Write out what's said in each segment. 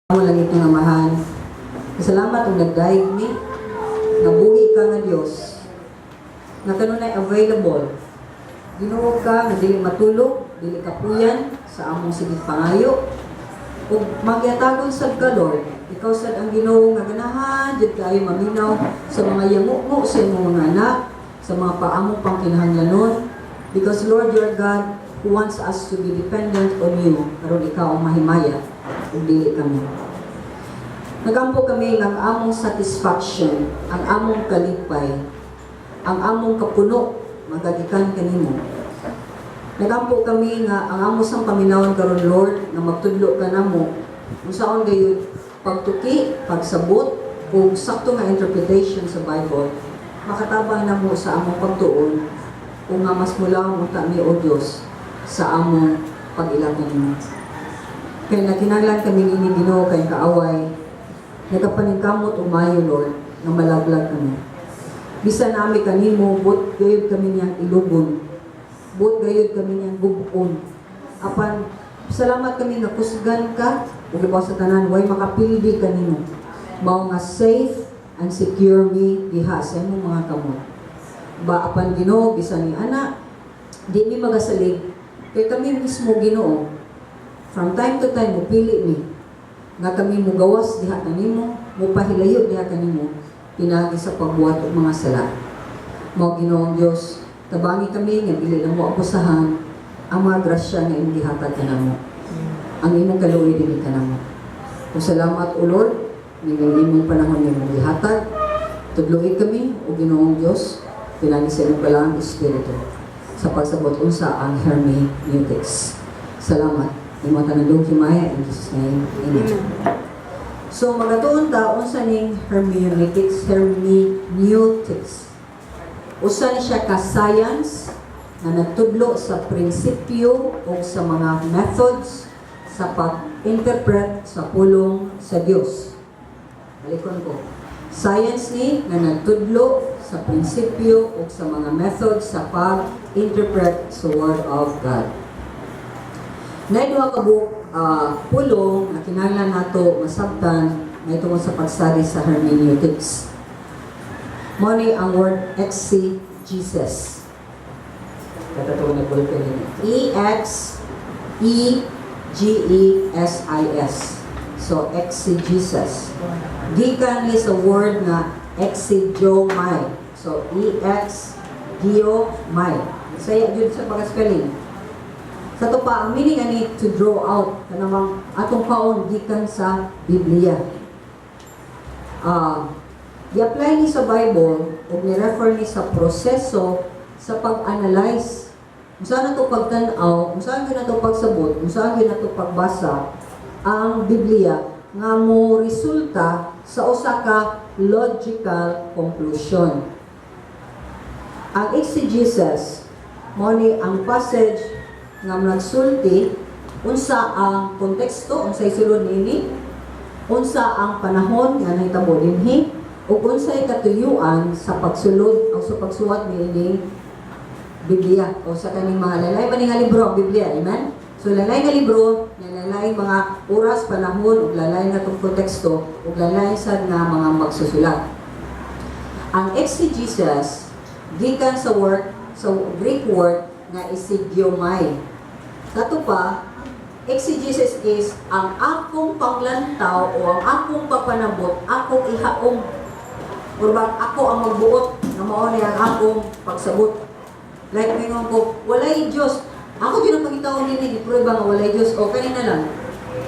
Amo langit nga Amahan. Salamat ug nagdayeg mi nga buhi ka nga Dios, nga kanunay available. Ginoo ka nga dili matulog, dili kapuyan sa among sigig pangayo. Ug magyatagon sad ka, Lord. Ikaw sad ang Ginoo nga ganahan jud kaayo maminaw sa mga yangumo sa imong mga anak, sa mga paamong pangkinahanglanon. Because, Lord, you are God who wants us to be dependent on you aron ikaw ang mahimaya ug dili kami. Nagampo kami nga ang among satisfaction, ang among kalipay, ang among kapuno magagikan kanimo. Nagampo kami nga ang amo sang paminawon karon, Lord, nga magtudlo ka namo unsaon gayud pagtuki, pagsabot ug sakto nga interpretation sa Bible makatabang namo sa among pagtuon ug nga mas mulawom unta mi, o Dios, sa among pag-ila kanimo. Kay nakinahanglan kami nini, Ginoo, kay kaaway nagapaningkamot og maayo, Lord, nga malaglag kami. Bisan nami kanimo, buot gayud kami niyang ilugon. Buot gayud kami niyang gub-on. Apan salamat kami nga kusgan ka ug ibaw sa tanan way makapildi kanimo. Mao nga safe and secure mi diha sa imong mga kamot. Ba apan, Ginoo, bisan ni ana, di mi magasalig kay kami mismo, Ginoo, from time to time mupili mi nga kami mugawas diha kanimo, mupahilayo diha kanimo pinaagi sa pagbuhat og mga sala. Mao, Ginoong Dios, tabangi kami nga dili namo abusahan ang mga grasya nga imong gihatag kanamo. Ang imong kaluoy dinhi kanamo. Ug salamat, O Lord, ning imong panahon nga imong gihatag. Tudloi kami, o Ginoong Dios, pinaagi sa imong balaang Espiritu sa pagsabot unsa ang hermeneutics. Salamat. Imo tanan himaya in Jesus' name. Amen. So magatuon ta unsa ning hermeneutics, hermeneutics. Usa ni siya ka science nga nagtudlo sa prinsipyo o sa mga methods sa pag-interpret sa pulong sa Dios. Balikon ko. Science ni nga nagtudlo sa prinsipyo o sa mga methods sa pag-interpret sa Word of God. Nay duha ka buok pulong nga kinahanglan nato masabtan mahitungod sa pag-study sa hermeneutics. Mao ni ang word exegesis. Katatuon na ballpen nini. E X E G E S I S. So exegesis. Gikan ni sa word nga exegeomai. So E X geomai. Saya jud sa pag-spelling. Sa to pa, ang meaning ani, to draw out, kanamang atong kaon gikan sa Biblia. Gi-apply ni sa Bible ug ni-refer ni sa proseso sa pag-analyze. Unsa na to pagtan-aw, unsa gyud na to pagsabot, unsa gyud na to pagbasa ang Biblia nga mo resulta sa usa ka logical conclusion. Ang exegesis mo ni ang passage nga nagsulti unsa ang konteksto, unsay sulod niini, unsa ang panahon nga nahitabo dinhi, ug unsay katuyuan sa pagsulod o sa pagsuwat niining Biblia o sa kaning mga lalay man nga libro ang Biblia, amen? So lalay nga libro, lalay mga oras, panahon ug lalay nga tong konteksto ug lalay sad nga mga magsusulat. Ang exegesis gikan sa word, sa Greek word nga eisegeomai. Kato pa, exegesis is ang akong panglantaw o ang akong papanabot, akong ihaom. Urbang ako ang magbuot nga mao ni ang akong pagsabot. Like mingon ko, "Walay Diyos." Ako gyud ang pangitaon nini, giprueba nga walay Diyos. O kani na lang.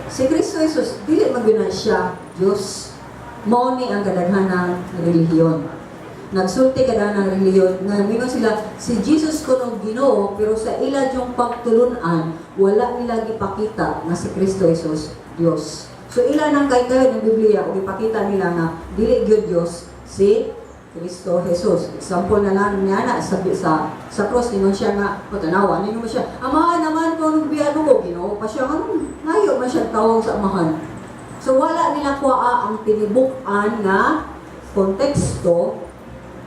Si Kristo Jesus, dili man gyud na siya Diyos. Mao ni ang kadaghanang relihiyon. Nagsulti kadaghanang relihiyon nga mingon sila si Jesus kuno Ginoo, pero sa ila yung pagtulunan wala nila gipakita nga si Kristo Jesus Dios. So ila nang kay kayo ng Biblia ug ipakita nila nga dili gyud Dios si Kristo Jesus. Example na lang niya na sa cross, ningon siya nga patanawa ningon siya, "Amahan naman ko nung biyan ko Ginoo pa siya." Ano ngayo man siya tawag sa Amahan? So wala nila kuha ang tinibuk-an nga konteksto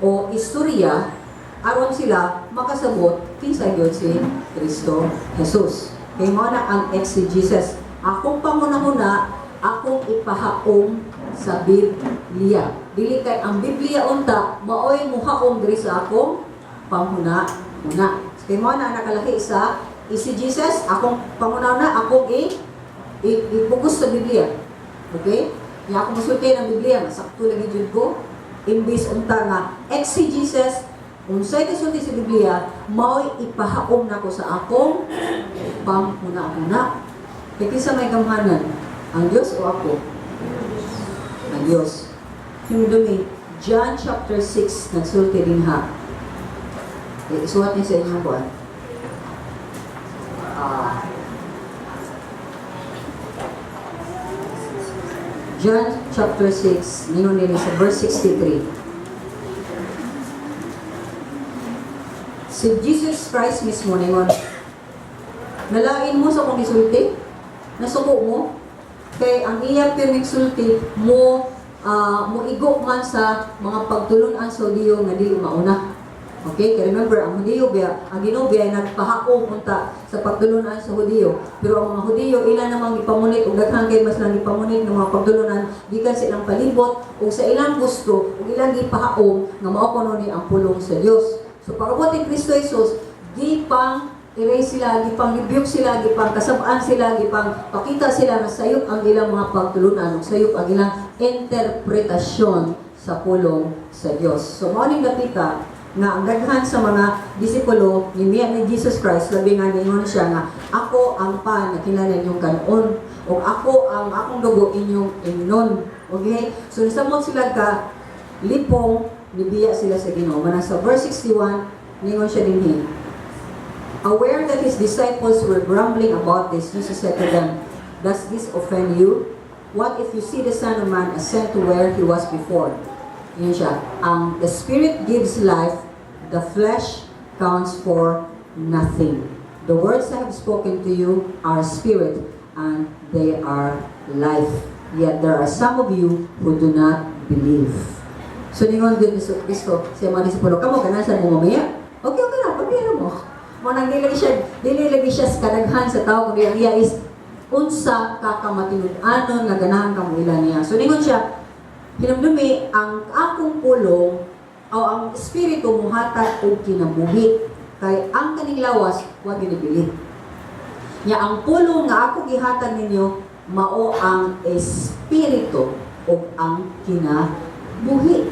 o istorya aron sila makasabot kinsa gyud si Kristo Jesus. Kay mao na ang exegesis. Akong pangunahuna Akong ipahaom sa Biblia. Dili kay ang Biblia unta maoy muhaom diri sa akong panghuna-huna. Kay mao na nakalahi sa exegesis, akong panghuna-huna, akong i-focus sa Biblia. Okay? Nya ako musulti ng Biblia, sakto lagi jud ko. Imbis unta nga exegesis, unsay kasulti sa Biblia, mao'y ipahaom nako sa akong panghuna-huna. Kay kinsa may gamhanan, ang Dios o ako? Ang Dios. Hinumdumi, John chapter 6, nagsulti dinha. Eh, isuwat niya sa inyong kuan. John chapter 6, ningon nila sa verse 63. Si Jesus Christ mismo ningon, "Nalain mo sa akong gisulti? Nasuko mo?" Kay ang iya pirming sulti mo moigo man sa mga pagtulunan sa Hudiyo nga dili mauna. Okay, kay remember ang Hudiyo biya, ang Ginoo biya nagpahaom unta sa pagtulunan sa Hudiyo. Pero ang mga Hudiyo, ila namang gipamunit og daghan kay mas lang gipamunit ng mga pagtulunan gikan sa ilang palibot ug sa ilang gusto ug ilang gipahaom nga mao kuno ni ang pulong sa Dios. So pag-abot ni Kristo Jesus, gipang erase sila, gipang rebuke sila, gipang kasab-an sila, gipang pakita sila nga sayop ang ilang mga pagtulunan, ug sayop ang ilang interpretasyon sa pulong sa Dios. So mao ning dapita nga ang daghan sa mga disipulo ni Jesus Christ, labi nga ningon siya nga, "Ako ang pan nga kinahanglan inyong kanon ug ako ang akong dugo inyong imnon." Okay? So nisamot sila ka lipong, nibiya sila sa Ginoo. Manang sa verse 61, ningon siya dinhi. Aware that his disciples were grumbling about this, Jesus said to them, "Does this offend you? What if you see the Son of Man ascend to where he was before?" Yun siya. Ang the Spirit gives life, the flesh counts for nothing. The words I have spoken to you are spirit and they are life. Yet there are some of you who do not believe. So ningon din ni Kristo sa mga disipulo, "Kamo ganahan mo mamaya? Okay na, pamilya mo." Mo nang dili lagi siya sa kadaghan sa tao, kundi ang iya is unsa ka kamatinud-anon nga ganahan ka mo ila niya. So ningon siya, hinumdumi ang akong pulong o ang espiritu muhatag og kinabuhi kay ang kaning lawas wa ginibili. Nya ang pulong nga ako gihatag ninyo mao ang espiritu ug ang kinabuhi.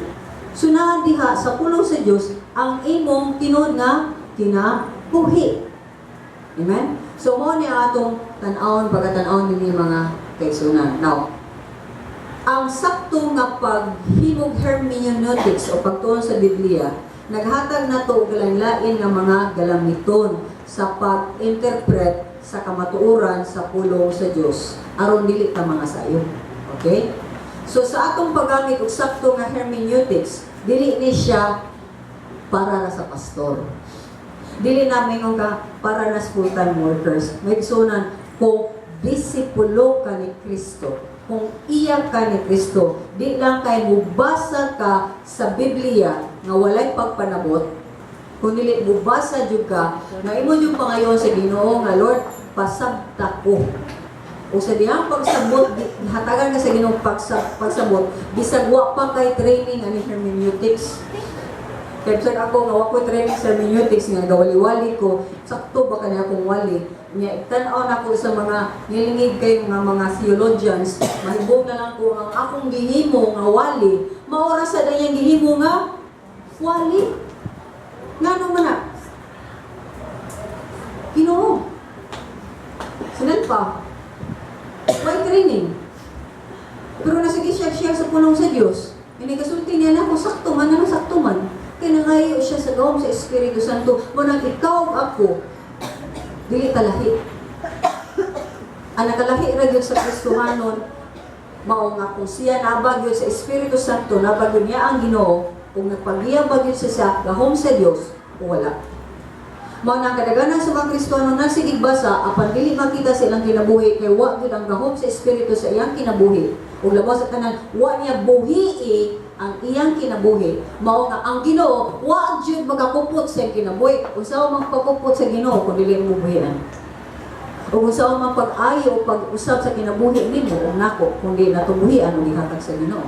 So naa diha sa pulong sa Dios ang imong tinuod nga kinabuhi. Amen? So mao ni ang atong tan-awon, pagkatan-awon ninyo, mga kaigsuonan. Now, ang sakto nga paghimog hermeneutics o pagtuon sa Biblia, naghatag nato og lain-lain nga mga galamiton sa pag-interpret sa kamatuoran sa pulong sa Dios aron dili ta mga sayo. Okay? So sa atong paggamit og sakto nga hermeneutics, dili ni siya para ra sa pastor. Dili na mingon ka para na sa full-time workers. May igsuonan, kung disipulo ka ni Kristo, kung iya ka ni Kristo, di lang kay mubasa ka sa Biblia nga walay pagpanabot, kung dili mubasa jud ka, nga imo jud pangayon sa Ginoo nga, "Lord, pasabta ko." O sa dihang pagsabot, hatagan ka sa Ginoo pagsabot, bisag wa pa kay training ani hermeneutics. Kaya bisag ako nga wa ko training sa hermeneutics nga gawali-wali ko, sakto ba kani akong wali? Nya tan-aw nako sa mga nilingig kayo nga mga theologians, mahibong na lang ko ang akong gihimo nga wali, mao ra sa dayang gihimo nga wali. Ngano man na? Ginoo. Sunod pa. May training. Pero nasige siya siya sa pulong sa Dios. Hindi kasulti niya na kung sakto man, ano sakto man. Kaya nangayo siya sa gahom sa Espiritu Santo. Mo nang ikaw ug ako, dili talahi. Ang nakalahi ra gyud sa Kristohanon, mao nga kung siya nabag gyud sa Espiritu Santo, nabag gyud niya ang Ginoo, kung nagpagiya ba gyud siya sa gahom sa Dios, o wala. Mao na kadaghanan sa mga Kristiyano nasigig basa apan dili makita sa ilang kinabuhi kay wa gyud ang gahom sa Espiritu sa iyang kinabuhi. Ug labaw sa tanan, wa niya buhii ang iyang kinabuhi. Mao nga ang Ginoo wa jud magakupot sa iyang kinabuhi. Unsa man pagkupot sa Ginoo kung dili mo buhian? O kung unsaon man pag-ayo o pag-usab sa kinabuhi nimo o nako, kundi natubuhian o gihatag sa Ginoo.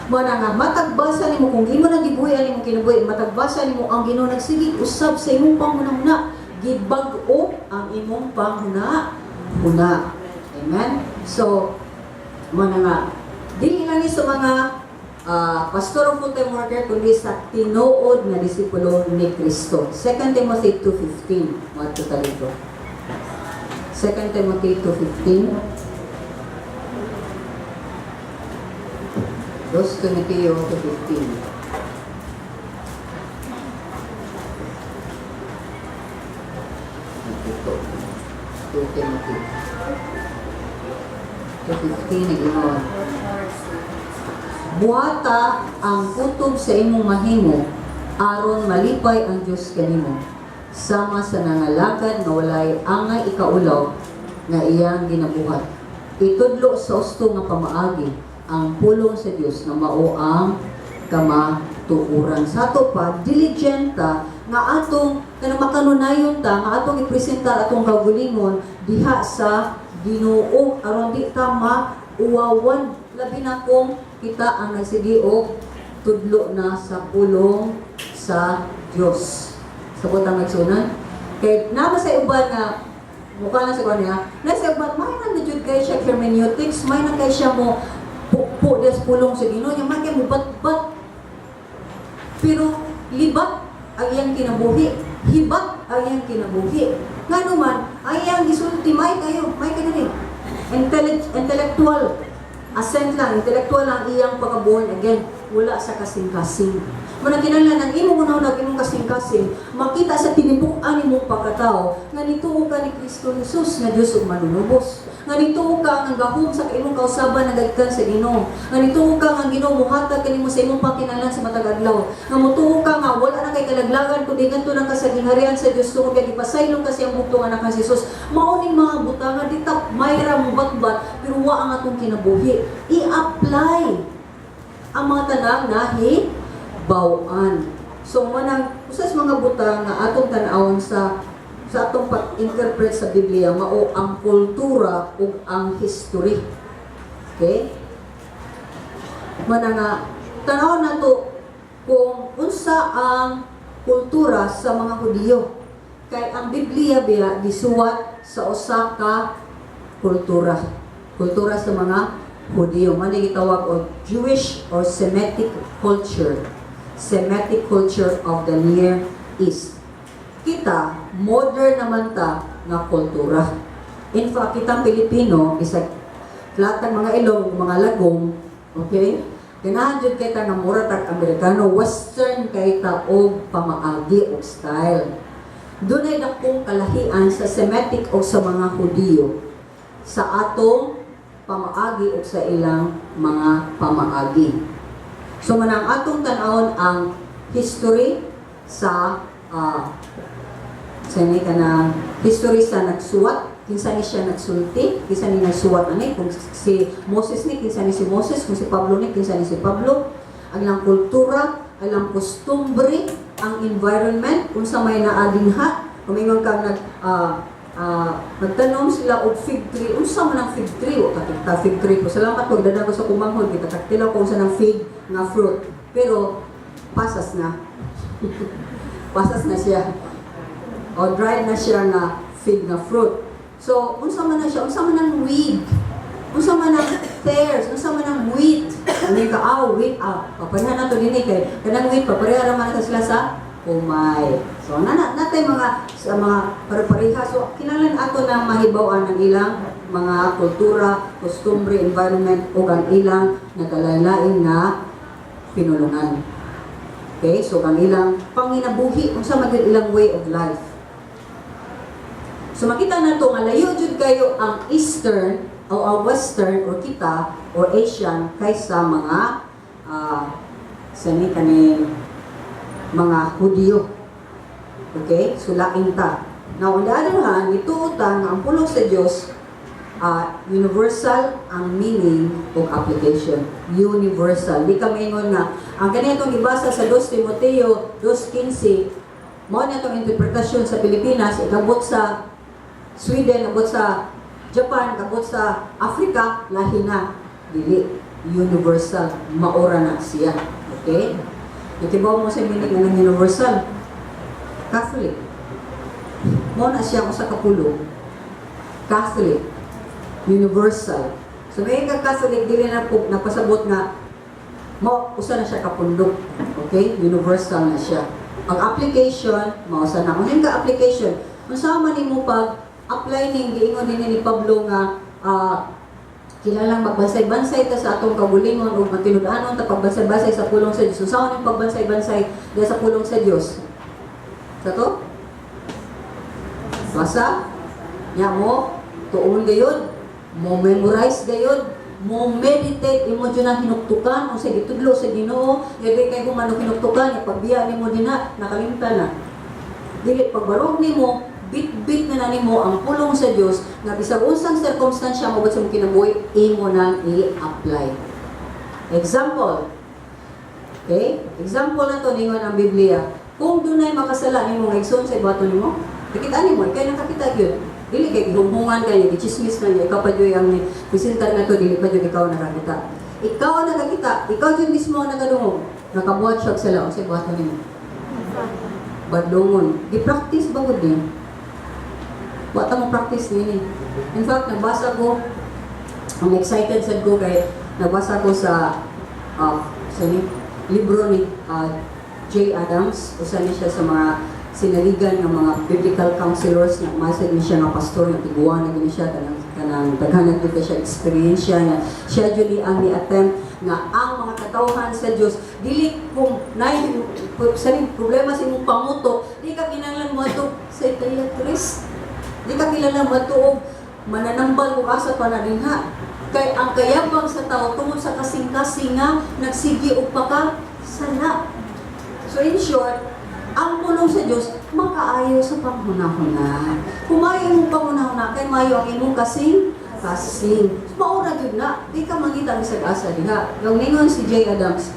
Mao na nga matagbasa nimo kung imo nang gibuhian imong kinabuhi, matagbasa nimo ang Ginoo nagsigig usab sa imong panghuna-huna, gibag-o ang imong panghuna-huna. Amen. So, mao na nga dili lang ni sa mga pastor o full-time worker kundi sa tinuod nga disipulo ni Kristo. 2 Timothy 2:15. Moadto ta dito. 2 Timothy 2:15. 2 Timoteo 2:15. Ito. 2 Timothy 2:15, nag-ingon. "Buhata ang kutob sa imong mahimo aron malipay ang Dios kanimo, sama sa nangalagad nga walay angay ikaulaw nga iyang ginabuhat. Itudlo sa husto nga pamaagi ang pulong sa Dios nga mao ang kamatuoran." Sa ato pa, diligent ta nga atong kanang makanunayon ta nga atong ipresentar atong kaugalingon diha sa Ginoo aron di ta mauwawan, labi na kung kita ang nagsige og tudlo na sa pulong sa Dios. Sabot ang nagsunan? Kay naa sa uban nga mukha lang sa kanya, nasa uban may na jud kay siya hermeneutics, may na kay siya mo pu des pulong sa Ginoo niya, may kay mo bat pero libat ang iyang kinabuhi, hibat ang iyang kinabuhi. Ngano man, ang iyang gisulti may kayo, may kayo rin. Intellectual assent lang, intellectual ang iyang pagka-born again, wala sa kasing-kasing. Manang kinahanglan ang imong hunahuna ug imong kasing-kasing, makita sa tinibuk-an nimong pagkatao nga nituo ka ni Kristo Jesus nga Dios ug manunubos. Nga nituo ka nga gahom sa imong kausaban nagagkan sa Ginoo. Nga nituo ka nga ang Ginoo mohatag kanimo sa imong pangkinahanglan sa matag adlaw. Nga motuo ka nga wala na kay kalaglagan kundi ngadto na ka sa gingharian sa Dios tungod kay gipasaylo ka sa iyang bugtong anak nga si Jesus. Mao ning mga butanga, di ta mayra mo batbat pero wa ang atong kinabuhi. I-apply ang mga tanang nahibaw-an. So manang usa sa mga butang nga atong tan-awon sa atong pag-interpret sa Biblia mao ang kultura ug ang history. Okay? Mana nga tan-awon nato kung unsa ang kultura sa mga Hudiyo. Kay ang Biblia biya gisuwat sa usa ka kultura. Kultura sa mga Hudiyo. Man gitawag og Jewish or Semitic culture. Semitic culture of the Near East. Kita, modern naman ta nga kultura. In fact, kitang Pilipino, bisag flat ang mga ilong, mga lagom, okay? Ganahan jud kay ta nga mura tag Amerikano, Western kay ta og pamaagi og style. Dunay dakong kalahian sa Semitic o sa mga Hudiyo sa atong pamaagi o sa ilang mga pamaagi. So manang atong tan-awon ang history sa sa ni kanang history sa nagsuwat, kinsa ni siya nagsulti, kinsa ni nagsuwat ani, kung si Moses ni, kinsa ni si Moses, kung si Pablo ni, kinsa ni si Pablo, ang ilang kultura, ang ilang kostumbre, ang environment, unsa may naa dinha, kumingon kang nagtanom sila og fig tree, unsa man ang fig tree? Wa ka fig tree ko. Salamat kog dada ko sa kumanghod, kita katilaw ko unsa ng fig nga fruit. Pero pasas na. Pasas na siya. O dried na siya nga fig nga fruit. So, unsa man na siya? Unsa man ang weed? Unsa man ang tares? Unsa man ang wheat? Ano ka, wheat, papareha na to dinhi kay kanang wheat, papareha ra man na sila sa humay. So, na natay mga sa mga pare-pareha. So, kinahanglan ato na mahibaw-an ang ilang mga kultura, kostumbre, environment ug ang ilang nagkalain nga pinulungan. Okay? So, ang ilang panginabuhi, unsa man gyud ilang way of life. So makita na to nga layo jud kayo ang Eastern o ang Western or kita or Asian kaysa mga sa ni kaning mga Hudiyo. Okay? So lain ta. Now, on the other hand, nituo ta nga ang pulong sa Dios, universal ang meaning ug application. Universal. Di ka maingon nga ang kanitong gibasa sa 2 Timoteo 2:15 mao na itong interpretasyon sa Pilipinas, ikabot sa Sweden, abot sa Japan, abot sa Africa, lahi na. Dili universal, maura na siya. Okay? Nakibaw mo sa meaning ng universal? Catholic. Mao na siya usa ka pulong. Catholic. Universal. So may ka Catholic, dili na po napasabot nga mo usa na siya ka pundok. Okay? Universal na siya. Ang application, mao sa na. Kung ka application, unsa man nimo pag apply ning giingon dinhi ni Pablo nga kilalang magbansay-bansay ta sa atong kaugalingon ug matinud-anon ta pagbansay-bansay sa pulong sa Dios. Unsa man pagbansay-bansay diha sa pulong sa Dios? Sa to? Basa? Nya mo tuon gayud, mo memorize gayud, mo meditate, imo jud ang hinuktukan kung sa gitudlo sa Ginoo, nga kay kung ano hinuktukan, pagbiya nimo dinha, nakalimtan na. Dili pagbarog nimo, bit-bit na na nimo ang pulong sa Dios nga bisag unsang sirkumstansya moabot sa imong kinabuhi, imo nang i-apply. Example. Okay? Example na to, ningon ang Biblia. Kung dunay makasala nimo nga igsoon, unsay buhaton nimo? Nakita nimo, kay nakakita gyud. Dili kay gihumhungan kay gichismis na niya, ikaw pa jud ang presentar na to, dili pa jud ikaw nakakita. Ikaw ang nakakita, ikaw jud mismo ang nakadungog. Nakabuhat siya og sala, unsay buhaton nimo? Badlongon. Gi-practice ba gud ni? Wa ta mo practice nini. In fact, nagbasa ko, I'm excited sad ko kay nagbasa ko sa ni, libro ni Jay Adams. Usa ni siya sa mga sinaligan ng mga biblical counselors nga masad ni siya nga pastor nga tiguan na gini siya, kanang daghan na siya experience nga siya jud ni ang ni-attempt nga ang mga katawhan sa Dios, dili kung nay sa ni problema sa imong pangutok, di ka kinahanglan mo adto sa psychiatrist, di ka kilala mo og mananambal kung asa pa na dinha, kay ang kayabang sa tao tungod sa kasing-kasing nga nagsige og pagkasala. So in short, ang pulong sa Diyos makaayo sa panghunahuna. Kung maayo imong panghunahuna, kay maayo ang imong kasing kasing. Maura gyud na, di ka mangita bisag asa diha. Yung ningon si Jay Adams,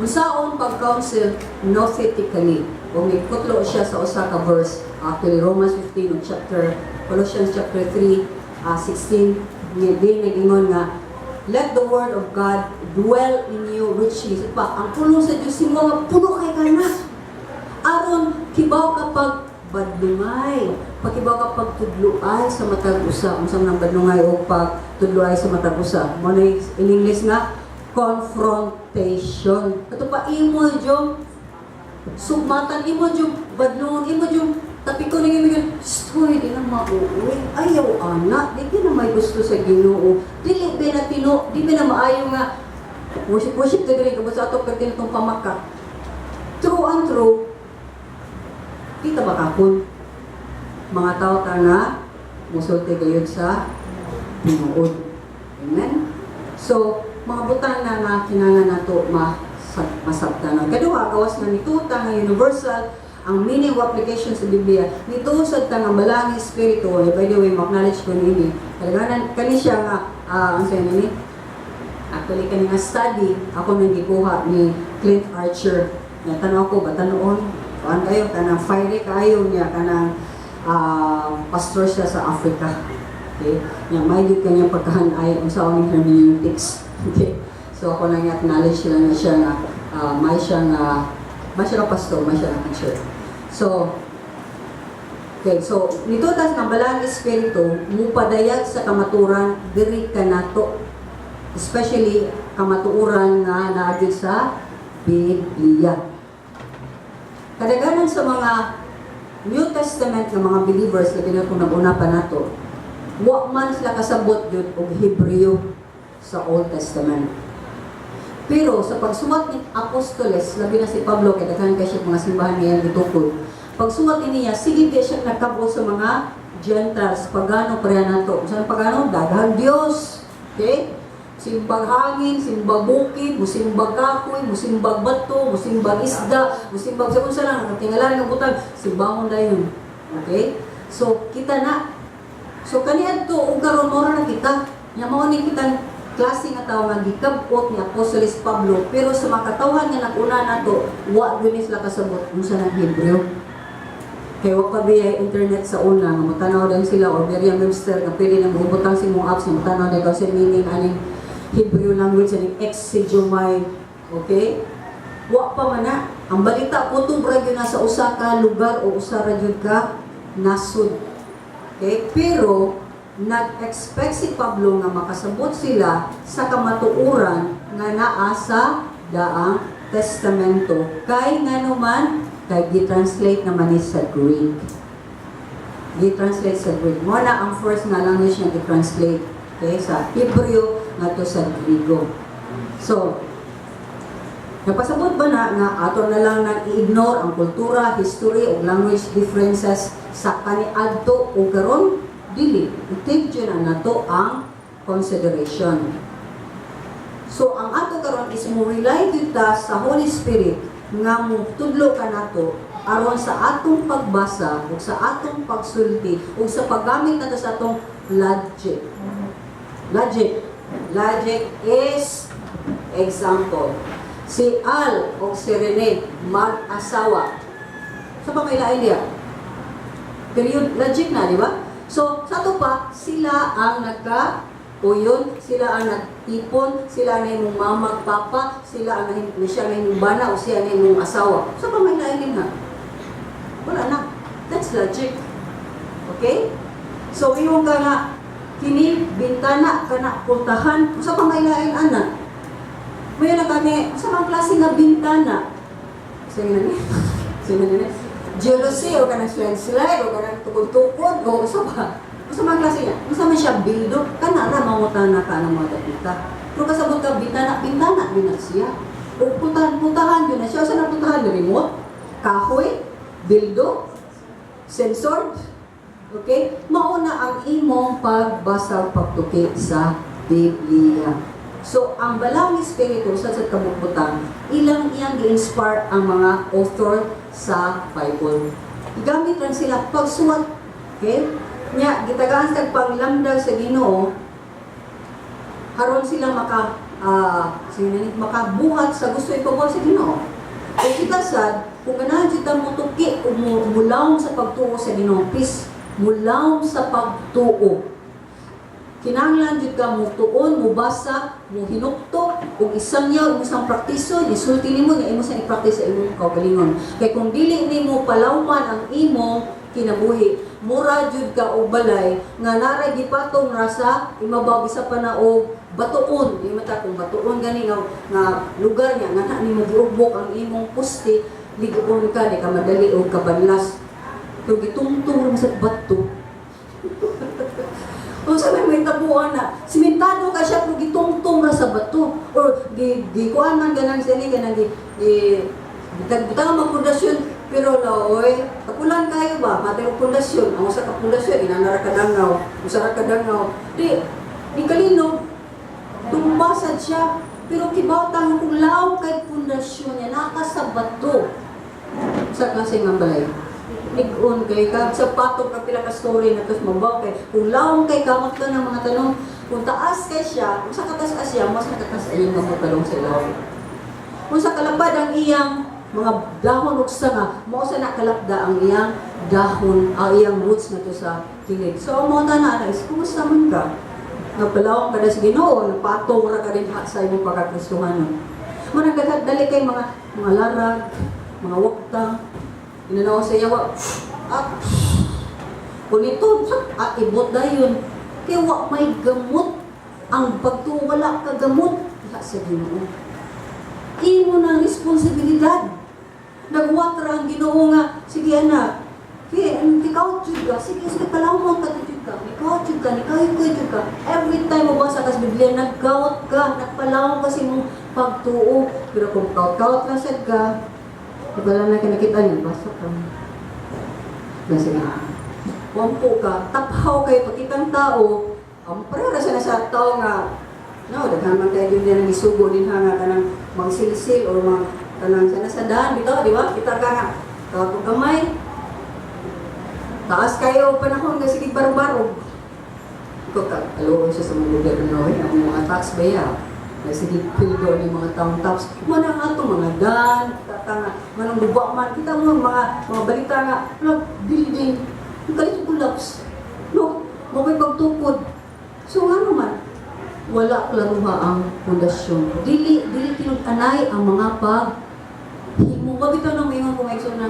unsaon pag-counsel nouthetically? Kung kutlo siya sa usa ka verse, actually Romans 15 ug chapter Colossians chapter 3, 16, nga din nag-ingon nga let the word of God dwell in you richly. So, pa, ang pulong sa Diyos imo nga puno kay kana. Aron kibaw ka pag badlungay, pagkibaw ka pagtudluay sa matag usa. Unsa man ang badlungay o pagtudluay sa matag usa? Mo na in English nga confrontation. Kato pa imo jud sugmatan, imo jud badlungon, imo jud tapikon ning imo jud, "Stoy, di na mauuwi. Ayaw ana, di na may gusto sa Ginoo. Dili ba na tino, di ba na maayo nga worship worship ta diri kabot sa ato perti natong pamaka." True and true, di ta makapon. Mga tao ta nga musulti gayud sa tinuod. Amen? So, mga butang na nga kinahanglan nato masabtan. Kaduha, gawas na nituta nga universal ang meaning of application sa Biblia. Nituo sad ta nga Balaang Espiritu, eh, by the way, ma-acknowledge ko niini. Kadaghanan kani siya nga ang sa nini. Actually, kani nga study ako nang gikuha ni Clint Archer. Nga tan-aw ko batanon, kuan kayo, kanang fiery kaayo niya, kanang pastor siya sa Africa. Okay? Nya may gyud kanyang pagkahanay unsa ang hermeneutics. Okay? So ako lang i-acknowledge lang na siya nga may siya nga pastor, may siya nga teacher. So okay, so nito tas nga Balaang Espiritu mupadayag sa kamaturan diri kanato, especially kamatuoran nga naa gyud sa Biblia. Kadaghanan sa mga New Testament nga mga believers, labi na kung nag-una pa nato, wa man sila kasabot gyud og Hebreo sa Old Testament. Pero sa pagsuwat ni apostoles, labi na si Pablo, kay daghan kay siya mga simbahan niya gitukod. Pagsuwat niya, sige di siya nagkabot sa mga Gentiles, pagano pareha nato. Sa pagano, daghang Dios. Okay? Simbag hangin, simbag bukid, musimbag kahoy, musimbag bato, musimbag isda, musimbag sa unsa lang, tingala nga butang, simbahon dayon. Okay? So, kita na. So, kaniadto ug karon mora na kita. Nya mao ni kitang klase nga tawo nga gikab-ot ni Apostoles Pablo, pero sa mga katawhan nga nag-una nato, wa gyud ni sila kasabot unsa nang Hebreo. Kay wa pa biyay internet sa una nga motanaw din sila or Merriam-Webster nga pwede na moibutang sa imong apps nga motanaw din sa meaning aning Hebrew language, aning exegomai. Okay? Wa pa man na. Ang balita kutob ra gyud na sa usa ka lugar o usa ra gyud ka nasod. Okay? Pero nag-expect si Pablo nga makasabot sila sa kamatuoran nga naa sa Daang Testamento. Kay nganuman, kay gi-translate naman ni sa Greek. Gi-translate sa Greek. Mao na ang first nga language nga gi-translate. Okay? Sa Hebreo ngadto sa Griego. So, napasabot ba na nga ato na lang nang i-ignore ang kultura, history ug language differences sa kaniadto o karon? Dili. I-take jud na nato ang consideration. So ang ato karon is mo rely gyud ta sa Holy Spirit nga mo tudlo kanato aron sa atong pagbasa ug sa atong pagsulti ug sa paggamit nato sa atong logic. Logic. Logic is example. Si Al o si Rene mag-asawa. Sa pa may lain niya? Period. Logic na, di ba? So, sa ato pa, sila ang nagka uyon, sila ang nagtipon, sila ang imong mama, papa, sila ang siya ang imong bana o siya ang imong asawa. Sa pa may lain din ha? Wala na. That's logic. Okay? So, ingon ka nga, kini bintana kana pultahan, usa pa may lain ana? Mayo na kami, sa mga klase nga bintana. Sige na ni. Sige na ni. Jealousy o kanang slide slide o kanang tukod-tukod o usa pa. Usa mga klase niya. Usa man siya bildo kana ra mangutana ka ng mga dapita. Pero kasabot ka bintana, bintana din na siya. O pultahan, pultahan yun na siya. Usa na pultahan, remote, kahoy, bildo, censored. Okay? Mauna ang imong pagbasa o pagtuki sa Biblia. So, ang Balaang Espiritu sa kabukbutan, ilang iyang gi-inspire ang mga author sa Bible. Gigamit lang sila pagsuwat. Okay? Nya, gitagaan sa panglamdag sa Ginoo, haron sila maka sige na ni, makabuhat sa gusto ipabuhat sa Ginoo. O kita sad, kung ganahan kita mo tuki o mulawom sa pagtuo sa Ginoo, please, mulawom sa pagtuo. Kinahanglan jud ka mo tuon, mo basa, mo hinukto, ug isangyaw imo sang praktiso, isulti nimo nga imo sang i-practice sa imong kaugalingon. Kay kung dili nimo palawman ang imong kinabuhi, mura jud ka og balay nga naray gipatong ra sa imabaw bisa pa na og batuon. Di mata kung batuon gani nga lugar niya nga na nimo giugbok ang imong poste, ligon ka, di ka madali og kabanlas. Pero gitungtong ra sa bato. Unsa man may tabuan na simentado ka siya pero gitungtong ra sa bato or di di kuan man ganang siya ni kanang di di bitang ang pundasyon, pero laoy kakulan kayo ba matay og pundasyon. Ang usa ka pundasyon inana ra kadangaw, usa ra kadangaw, di di kalino tumbasad siya, pero kibaw ta kung laom kay pundasyon niya naka sa bato sa klase nga balay, lig-on kay ka sa patong ka pila ka story na tos mabaw kay kung lawom kay kamot ka ng mga tanong, kung taas kay siya, kung sa kataas siya, mas nakataas ay yung mga talong sa ilawom. Kung sa kalapad ang iyang mga dahon ug sanga, mao sa nakalapda ang iyang dahon, ang iyang roots na to sa kilid. So ang mga tanan is kumusta man ka? Nagpalawom ka na sa Ginoo, nagpatong ra ka din ha sa imong pagkakristohanon. Mo nagdali kay mga larag, mga waktang, inanaw sa yawa, at kunito, at ibot dayon. Kaya wa may gamot, ang pagtuo wala ka gamot diha sa Ginoo. Imo na ang responsibilidad. Nagwat ra ang Ginoo nga, sige anak, kay ikaw jud ka, sige sige palawon ka jud ka, ikaw jud ka, ikaw jud ka. Every time mo basa ka sa Biblia, nagkawat ka, nagpalawom ka sa imong pagtuo. Pero kung kawat-kawat lang sad ka, wala na ka nakita niya, basa ka. Basa ka. Wampo ka, taphaw kay pakitang tao, ang pareho ra siya na sa tao nga, no, daghan man kayo din ang isugo din ha nga kanang magsilsil or mag kanang sa nasa daan bitaw, di ba? Kita ka nga kawat og gamay. Taas kayo panahon nga sige baro-baro. Ikaw ka, aluon siya sa mga gobyerno, eh, ang mga tax ba ya? Sige, pildo ni mga taong tops. Mana nga ato mga dan, tata nga, manong guba man. Kita mo mga balita nga, wala, building, ang kalit collapse. No, mo may pagtukod. So ano man, wala klaruha ang pundasyon. Dili tinud-anay ang mga pag himo. Mabitaw nang maingon ko na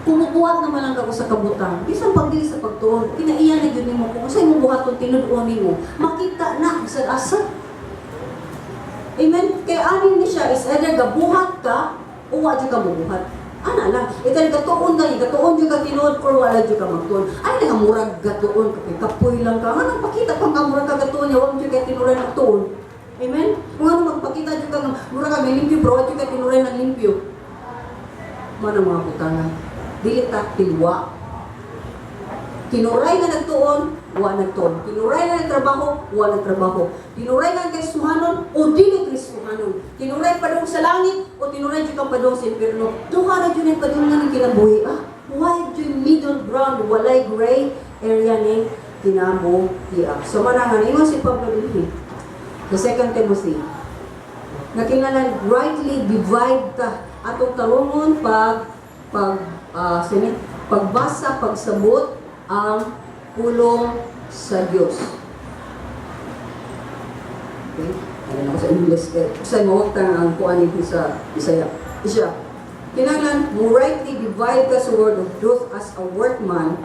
kumubuhat naman lang ako sa kabutang. Bisan pagdili sa pagtuon, kinaiya na gyud nimo kung unsay mo buhaton, tinud-on nimo. Makita na sa asa. Amen. Kay ani ni siya is either gabuhat ka o wa jud ka mobuhat. Ana lang. Ito gatuon ka, gatuon jud ka tinuod or wala jud ka magtuon. Ay nga murag gatuon kapoy kapoy lang ka. Anong pakita pa nga murag ka gatuon ya wa jud kay tinuran nagtuon? Amen. Kung ano magpakita jud ka nga murag ka may limpyo pero wa jud kay tinuran ng limpyo. Mana mga butanga. Dili ta tilwa. Tinuray nga nagtuon, wa nagtuon. Tinuray nga nagtrabaho, wa nagtrabaho. Tinuray nga Kristohanon o dili Kristohanon. Tinuray padung sa langit o tinuray jud kang padung sa impierno. Duha ra jud ang padungan ng kinabuhi. Ah, why jud middle ground, walay gray area ning kinabuhi? Ah. So mana nga ningon si Pablo dinhi sa 2 Timothy nga kinahanglan rightly divide ta atong tarungon pag pag sini, pagbasa, pagsabot ang pulong sa Dios. Okay? Ano ako sa English kay sa mawagtang ang kuan ni sa Bisaya. Isya. Kinahanglan mo rightly divide ka sa word of truth as a workman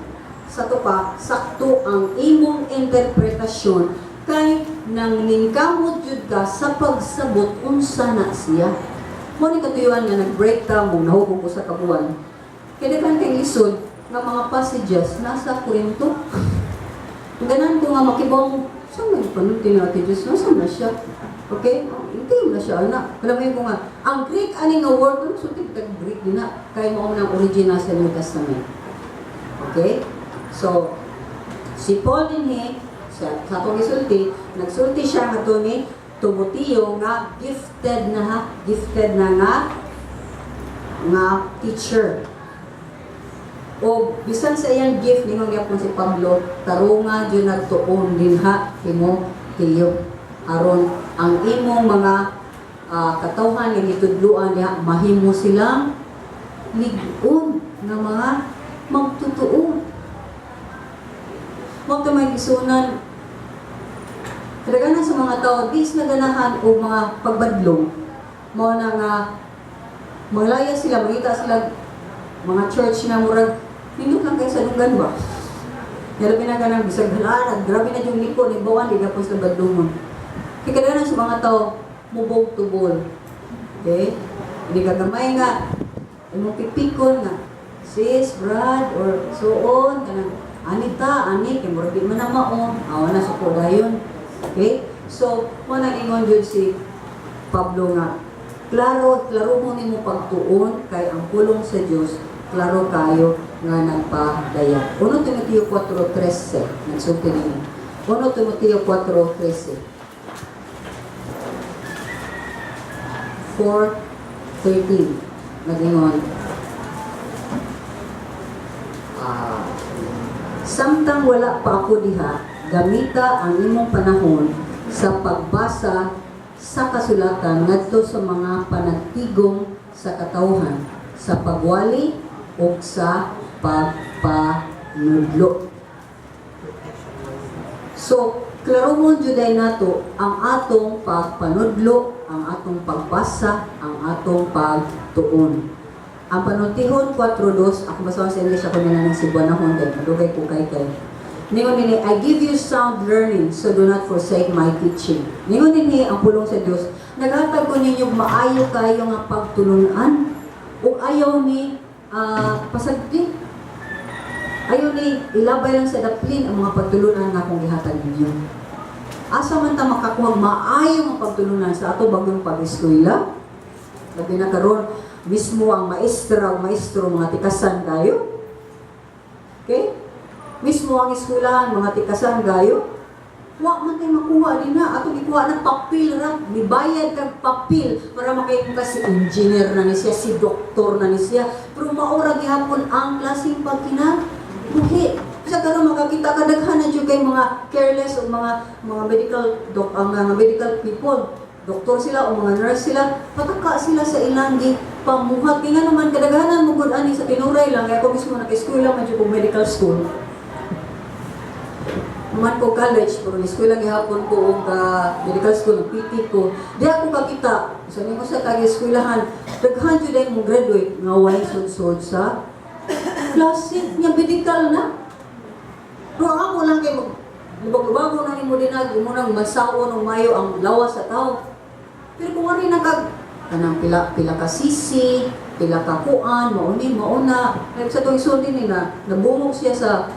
sa to pa sakto ang imong interpretasyon kay nang ningkamot jud ka sa pagsabot unsa na siya. Mo ni katuyuan nga nag-break ta mo nahubog ko sa kabuan. Kay daghan kay lisod nga mga passages nasa Korinto. Ganan ko nga makibong, sa may panulti natin Diyos, nasa na siya? Okay? Oh, hindi mo na siya, anak. Alam mo yun ko nga, ang Greek ani nga word, ano sulti kita Greek din na, kaya mo ng original sa New Testament. Okay? So, si Paul dinhi, sa atong gisulti, nagsulti siya nga ni Timoteo nga gifted na ha, gifted na nga nga teacher. O bisan sa iyang gift, ningon gyapon si Pablo, tarunga jud nagtuon din ha Timoteo aron ang imong mga katawhan nga gitudloan diha mahimo silang lig-on nga mga magtutuo. Mo may gisunan kadaghanan sa mga tao di sila ganahan og mga pagbadlong, mao na nga malaya sila, mangita sila mga church na murag nindot lang kayo sa dunggan ba. Pero pinaganan bisag halaan, grabe na yung liko ni bawan di gapon sa badlungon. Kay kadaghanan sa mga tao mubog tubol. Okay? Hindi ka gamay nga imong pipikon nga sis, brad, or so on, kanang anita, ani, kay murag di man na mao, awa na suko dayon. Okay? So, mo nang ingon jud si Pablo nga, klaro, klaro mo nimo pagtuon kay ang pulong sa Dios, klaro kayo nga nagpadayag. 1 Timoteo 4:13, nagsulti ninyo. 1 Timoteo 4:13. 4:13 nagingon, "Samtang wala pa ako diha, gamita ang imong panahon sa pagbasa sa kasulatan ngadto sa mga panagtigong sa katawhan, sa pagwali ug sa pagpanudlo." So, klarohon juday nato ang atong pagpanudlo, ang atong pagbasa, ang atong pagtuon. Ang Panultihon 4.2, ako basa sa English, ako nila ng Cebuanahon din, madugay ko kay kay. Ningon dinhi, "I give you sound learning, so do not forsake my teaching." Ningon dinhi ang pulong sa Dios, naghatag ko ninyo maayo kayo nga pagtulunan ug ayaw ni pasagdi. Ayaw ni ilabay lang sa daplin ang mga pagtulunan nga akong gihatag ninyo. Asa man ta makakuha maayo nga pagtulunan sa ato bagong pag-eskwela? Labi na karon mismo ang maestra o maestro mga tikasan kayo. Okay? Mismo ang eskwelahan mga tikasan kayo. Wa man tay makuha din na. Ato gikuha ng papel ra. Mibayad kag papel para makahimo ka si engineer na ni siya, si doktor na ni siya. Pero maura gihapon ang klaseng pagkinabuhi. Bisa karon makakita ka, daghan na jud kay mga careless o mga medical doc, ang mga medical people. Doktor sila o mga nurse sila, pataka sila sa ilang gi pamuhat. Kaya nga naman kadaghanan mo gud ani sa tinuray lang, kaya ako mismo naka-eskwela man jud kog medical school. Man ko college, pero eskwela gihapon ko og medical school, PT ko. Di ako kakita, sa nimo sa kag-eskwelahan, daghan jud ay mo graduate nga way sud sa klase nga medical na. Pero ang amo lang kay mag lubag-lubago na nimo dinag, imo nang masaon og mayo ang lawas sa tao. Pero kung ano na kag kanang pila pila ka sisi, pila ka kuan, mauni mauna. Like sa tuwing sulti ni na nabungog siya sa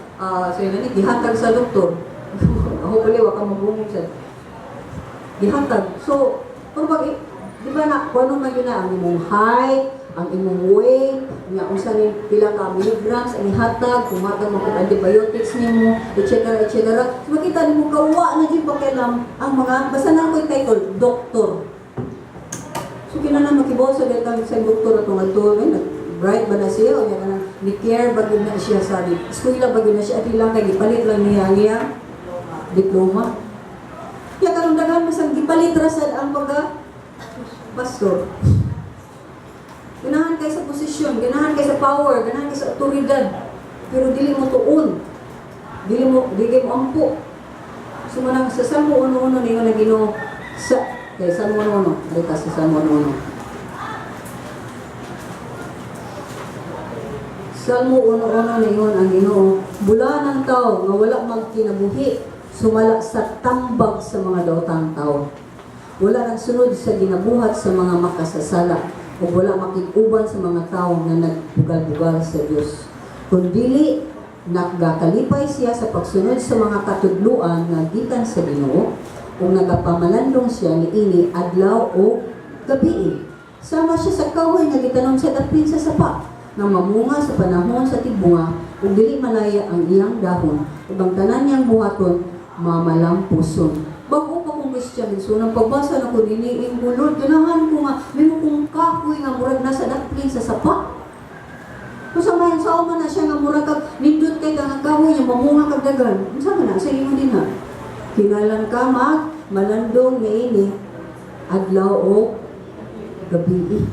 ni gihatag sa doktor. Hopefully wa ka mabungog sa gihatag. So, pero pag di ba na kung ano man yun na ang imong height, ang imong weight, nga unsa ni pila ka milligrams ang ihatag, kung hatag mo kag antibiotics nimo, etc. etc. So, makita nimo kawa na jud pakialam ang mga, basta na ko title doktor. So kinahanglan makibaw sa data sa doktor atong adto, eh, nag bright ba na siya o niya kanang ni care ba gyud na siya sa eskwela ba gyud na siya at lang kay gipalit lang niya ang iyang diploma. Kaya karon daghan mas ang gipalit ra sad ang pagka pastor. Ganahan kay sa posisyon, ganahan kay sa power, ganahan kay sa otoridad. Pero dili mo tuon. Dili mo ampo. So manang sa Salmo 1.1 ningon na Ginoo sa kay Salmo 1.1, dito sa Salmo 1.1. Salmo 1.1 ningon ang Ginoo, bulahan ang tao nga wala magkinabuhi sumala sa tambag sa mga daotang tao. Wala nagsunod sa ginabuhat sa mga makasasala o wala makig-uban sa mga tao nga nagbugal-bugal sa Dios. Kundili nagakalipay siya sa pagsunod sa mga katudluan nga gikan sa Ginoo ug nagapamalandong siya niini adlaw o gabii. Sama siya sa kahoy nga gitanom sa dapin sa sapa nga mamunga sa panahon sa tigbunga ug dili malaya ang iyang dahon ug ang tanan niyang buhaton mamalampuson. Bago pa kong Christian, so nang pagbasa na ko nini ko, Lord, ganahan ko nga, may mo kong kahoy nga murag nasa daplin sa sapa. Kung sa mayan, sao man na siya nga murag kag nindot kay ka nga kahoy nga mamunga kag dagan. Unsa man na sa imo din ha? Kinahanglan ka mag malandong niini adlaw o gabi.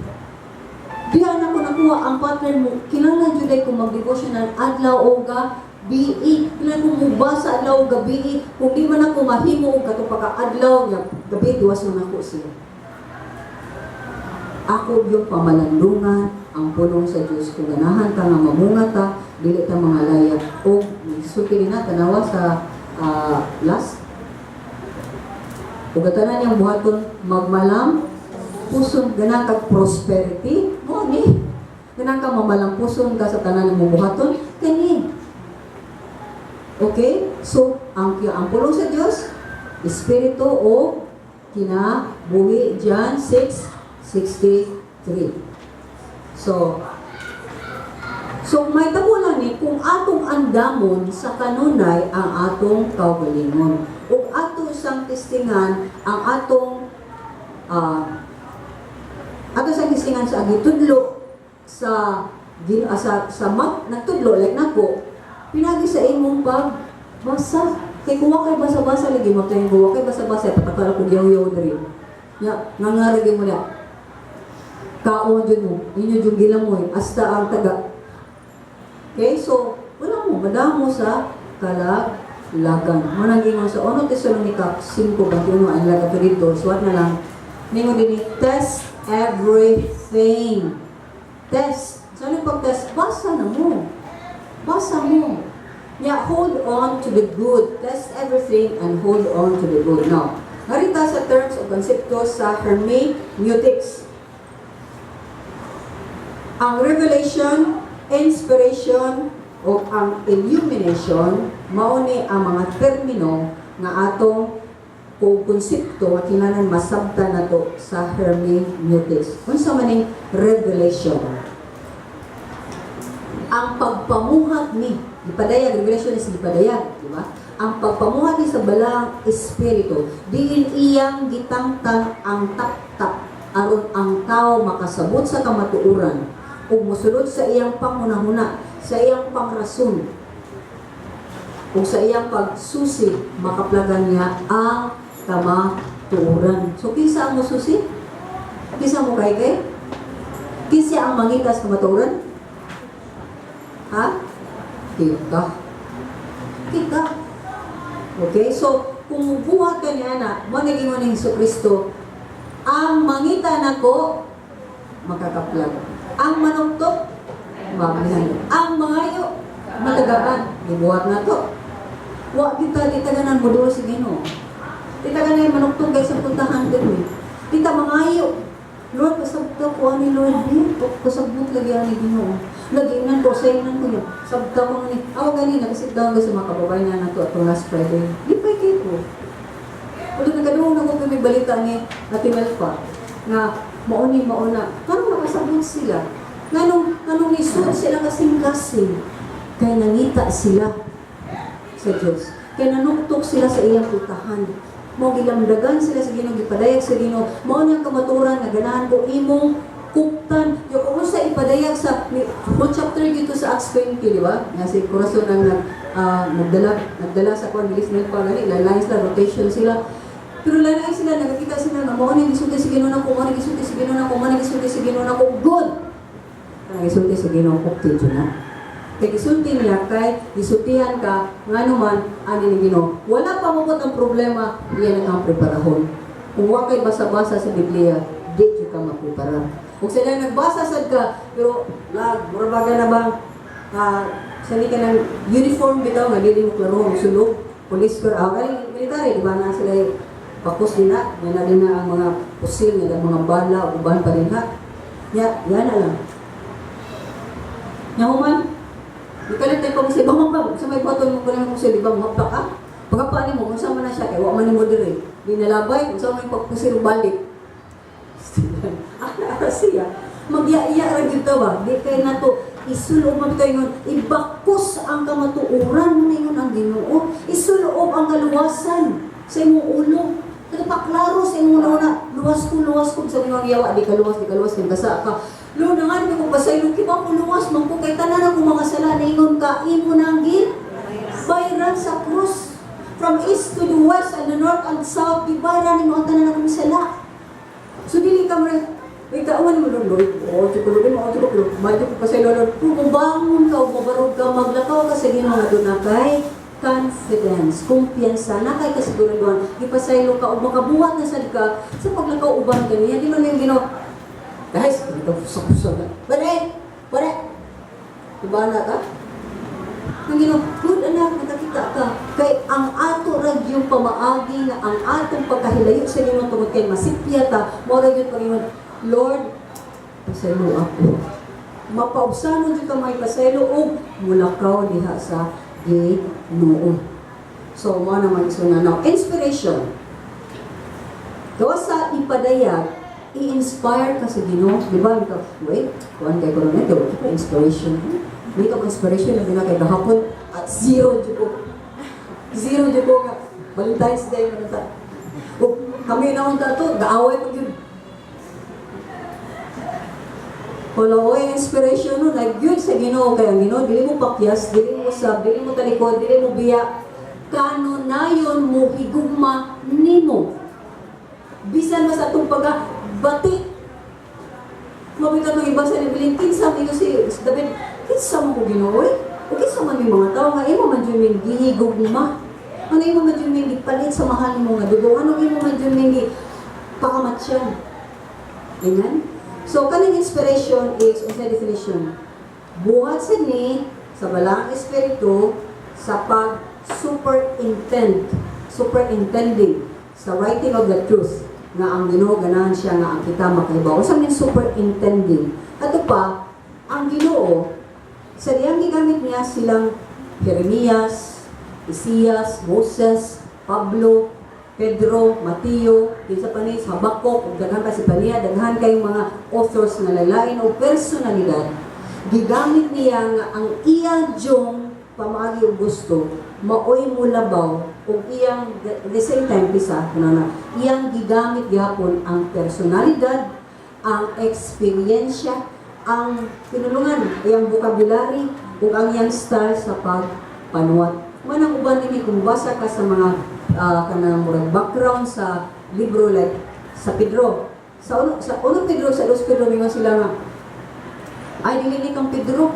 Diya na ko nakuha ang pattern mo. Kinahanglan jud ay ko mag-devotional adlaw o gabi. Kinahanglan ko mubasa adlaw o gabi. Kung di man ako mahimo og katong pagka-adlaw niya, gabi gawas man ako siya. Ako yung pamalandungan ang pulong sa Diyos. Kung ganahan ka nga mamunga ta, dili ta mga laya. O sulti na tanawa sa last. Ug tanan niyang buhaton magmalam puson, ganahan kag prosperity mo ni. Ganahan ka mamalampuson ka sa tanan mong buhaton kani. Okay? So, ang pulong sa Diyos, espiritu o kinabuhi, John 6:63. So may tabo lang ni kung atong andamon sa kanunay ang atong kaugalingon ug ato sang testingan ang atong ato sang testingan sa gitudlo sa gin, sa mat nagtudlo like nako pinagi sa imong pagbasa. Kay kung wa kay basa-basa lagi mo kay wa kay basa-basa, patakala kog yaw-yaw diri nya ngangara gyud mo na kaon jud mo inyo jud gilamoy hasta ang taga. Okay, so wala mo madamo sa kalaglagan. Mo nang ingon sa 1 Tesalonica 5:21, ang laga to dito, suwat na lang. Ningon dinhi, "Test everything." Test. So ano pag-test? Basa na mo. Basa mo. Yeah, hold on to the good. Test everything and hold on to the good. Now, narita sa terms o konsepto sa hermeneutics. Ang revelation, inspiration, o ang illumination, mao ni ang mga termino nga atong kung konsepto nga kinahanglan masabtan nato sa hermeneutics. Unsa man ning revelation? Ang pagpamuhat ni gipadayag, revelation is gipadayag, di ba? Ang pagpamuhat ni sa Balaang Espiritu, diin iyang gitangtang ang taptap aron ang tao makasabot sa kamatuoran ug mosulod sa iyang panghunahuna, sa iyang pangrason. Ug sa iyang pagsusi, makaplagan niya ang kamatuoran. So, kinsa ang mususi? Kinsa mo kay kay? Kinsa ang mangita sa kamatuoran? Ha? Kita. Kita. Okay? So, kung buhat ka niya na, mao naging ni Hesus Kristo, ang mangita nako, makakaplag. Ang manuktok, maamihan. Ang mangayo, matagaan. Gibuhat na to. Wa kita, di ta ganan mo sa Ginoo. Di ta ganan manuktog kay sa puntahan diri. Di ta mangayo. Lord, pasabta ko ani, Lord, di. Pasabot lagi ani, Ginoo. Lagi nan ko sa inan ko niya. Sabta ko ni. Ako gani nakasit down ko sa mga kababayan na nato atong last Friday. Di pa kay ko. Ulo nagkaduong na ko may balita ni Ate Melpa nga mauni mauna. Parang nakasabot sila. Nganong nisud sila kasing-kasing kay nangita sila sa Diyos. Kay nanuktok sila sa iyang putahan. Mao gilamdagan sila sa Ginoo, gipadayag sa Ginoo. Mao nang kamaturan nga ganahan ko imong kuptan. Yung kung sa ipadayag sa whole chapter dito sa Acts 20, di ba? Nga si Corazon ang nagdala sa kuan bilis nila pa gani, lalay sila, rotation sila. Pero lalay sila, nagakita sila nga mao ni gisulti sa Ginoo nako, mao ni gisulti sa Ginoo nako, mao ni gisulti sa Ginoo nako. Good. Kanang gisulti sa Ginoo kupti jud na. Kay gisulti niya kay gisultihan ka ngano man ani ni Ginoo. Wala pa mabot ang problema, iyan ang preparahon. Kung wa kay basa-basa sa Biblia, di jud ka maprepara. Kung sila nagbasa sad ka, pero lag, mura baga na bang sa ka ng uniform bitaw nga dili mo klaro ang sulog, police car, kani military, di ba na sila bakos din na, yan na din na ang mga pusil, nga mga bala, uban pa rin ha. Ya, yan na lang. Nya human, di kalit tayo pag sa pa, sa may baton mo pa mo sa di ba mo ka? Pagkapa nimo unsa man na siya kay wa man nimo diri. Di nalabay unsa man pagpusil balik. Ana siya. Magyaiya ra gyud ta ba? Di kay nato isulob man bitaw ingon ibakos ang kamatuoran mo na ingon ang Ginoo. Isulob ang kaluwasan sa imong ulo. Kada paklaro sa imong una, luwas ko sa imong yawa, di ka luwas, di ka luwas, kay basa ka. Lord, nga ko pasaylo kiba ko luwas man ko kay tanan ako mga sala ningon ka imo nang gi bayran sa krus. From east to the west and the north and south, gibayran nimo ang tanan akong sala. So dili ka mo Uy, kauan mo, Lord, Lord, oh, ko Lord, oh, ko Lord, medyo ko pasaylo, Lord, kung bangon ka, o mabarog ka, maglakaw ka sa Ginoo nga doon na kay confidence, kumpiyansa, na kay kasiguraduhan, ipasaylo ka, o makabuhat na sad ka, sa paglakaw uban kaniya, di man yung Ginoo, guys, ito, usap-usap na, pwede, pwede, diba na ka? Ang Ginoo, good anak, nakakita ka. Kay ang ato ra yung pamaagi nga ang atong pagkahilayo sa Ginoo tungod kay masipya ta, mao ra gyud Panginoon, Lord, pasaylo ako. Mapaubsanon jud ka may pasaylo og mulakaw diha sa Ginoo. So, mao naman iso na now. Inspiration. Gawas sa ipadayag, i-inspire ka sa Ginoo, di ba? Ikaw, wait, kuan kay ko ron ito, ko inspiration. May ko inspiration na kay gahapon at zero jud ko. Zero jud ko nga Valentine's Day man ta. O kami na unta to, gaaway ko gyud. Wala oy inspiration no, like yun sa Ginoo kay ang Ginoo dili mo pakyas, dili mo usab, dili mo talikod, dili mo biya. Kanunayon mo higugma nimo. Bisan mas atong pagka bati. Mabita itong iba sa Evelyn, kinsa mo si David, kinsa mo ko Ginoo eh? O kinsa man yung mga tao nga imo man jud ming gihigugma. Ano imo man jud ming gipalit sa mahal nimo nga dugo? Ano imo man jud ming pakamatyan? Amen? So, kaning inspiration is, unsa definition? Buhat sa ni, sa Balaang Espiritu, sa pag superintending sa writing of the truth, nga ang Ginoo ganahan siya nga ang kita makaibaw. Unsa mean superintending? Ato pa, ang Ginoo sa diyang gigamit niya silang Jeremias, Isaias, Moses, Pablo, Pedro, Mateo, kinsa pa ni Habakuk, ug daghan pa si Pania, daghan kayong mga authors nga lalain o personalidad. Gigamit niya nga ang iya jong pamaagi og gusto maoy mulabaw ug iyang the same time bisa kuno na iyang gigamit gihapon ang personalidad, ang eksperyensya, ang pinulungan, iyang vocabulary ug ang iyang style sa pagpanuwat. Manang uban nini, kung basa ka sa mga kanang murag background sa libro, like sa Pedro, sa uno Pedro, sa dos Pedro, mingon sila nga ay dili ni kang Pedro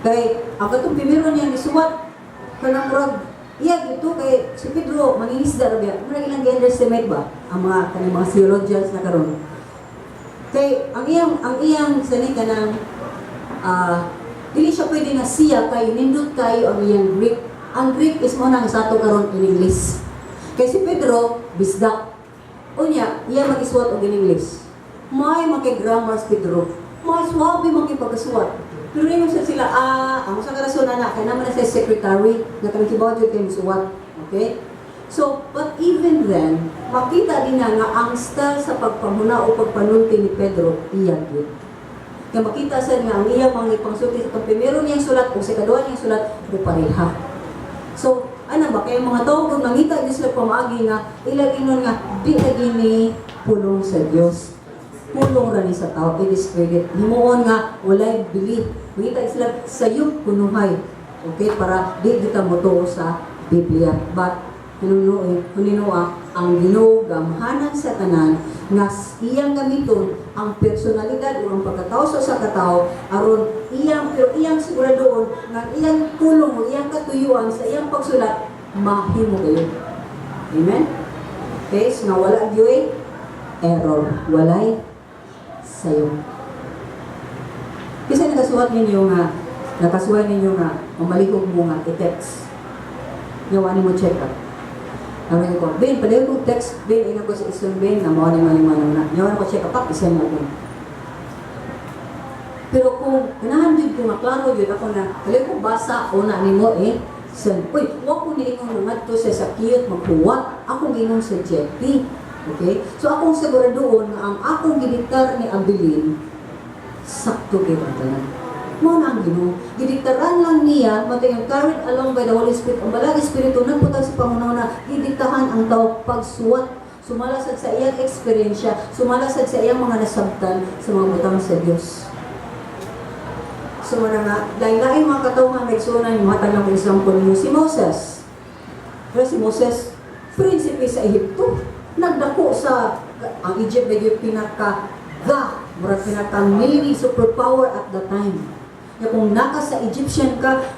kay ang katong primero niya gisuwat kanang murag iya dito, kay si Pedro mangingisda ra biya. Murag ilang gi-underestimate ba ang mga kanang mga theologians na karon, kay ang iyang sani kanang dili siya pwede nga siya kay nindot kayo ang iyang Greek. Ang Greek is mo nang sa ato karon in English. Kay si Pedro bisdak. Unya, iya magisuwat og in English. May maki-grammar si Pedro. May swabe makipagkasuwat. Pero ingon sa sila, ang sa karason na kay naman na siya secretary, nga kanang kibaw jud kay musuwat. Okay? So, but even then, makita din na nga ang style sa pagpamuna o pagpanulti ni Pedro, iya gyud. Kaya makita sa nga ang iyang mga ipangsulti sa itong primero niyang sulat o sa ikaduha niyang sulat, do pareha. So, ano ba, kaya mga tao kung mangita gyud sila pamaagi nga, ilang ingon nga, di lagi ni pulong sa Dios. Pulong ra ni sa tao, it is credit. Himuon nga, walay belief. Mangita sila sayop kunuhay. Okay, para di kita motuo sa Biblia. But, hinunua, ang Ginoo gamhanan sa tanan nga iyang gamiton ang personalidad o ang pagkatao sa usa ka tawo aron iyang, pero iyang siguradoon nga ang iyang pulong o iyang katuyuan sa iyang pagsulat mahimo kayo. Amen? Okay, so nga wala gyud error, walay sayo. Kasi nakasuwat ninyo nga mamalihog mo nga i-text. Nga wani mo check up. Sabi ko, "Ben, padayon kong text, Ben, ina ko sa isang Ben, na mao ni mao ni mao na. Nyawa ko check up, isend na ko." Pero kung ganahan jud ko nga klaro jud ako na, padayon ko basa o na nimo eh, send. Uy, wa ko niingon nga ngadto siya sa cute maghuwat. Ako giingon sa jetty. Okay? So akong siguradoon nga ang akong gidiktar ni Abilin, sakto gyud ang tanan. Mao na ang Ginoo. Gidiktaran lang niya, matay ang carried along by the Holy Spirit. Ang Balang Espiritu nagputang sa pangunaw na gidiktahan ang tao pagsuwat. Sumala sad sa iyang eksperyensya, sumala sad sa iyang mga nasabtan sa mga butang sa Dios. So muna nga, dahil laing mga katawhan may igsuonan, yung matag lang example niyo, si Moses. Pero si Moses, prinsipe sa Ehipto. Nagdako sa, ang Egypt medyo pinaka, ga, murag pinaka mini superpower at the time. Ya kung naka sa Egyptian ka,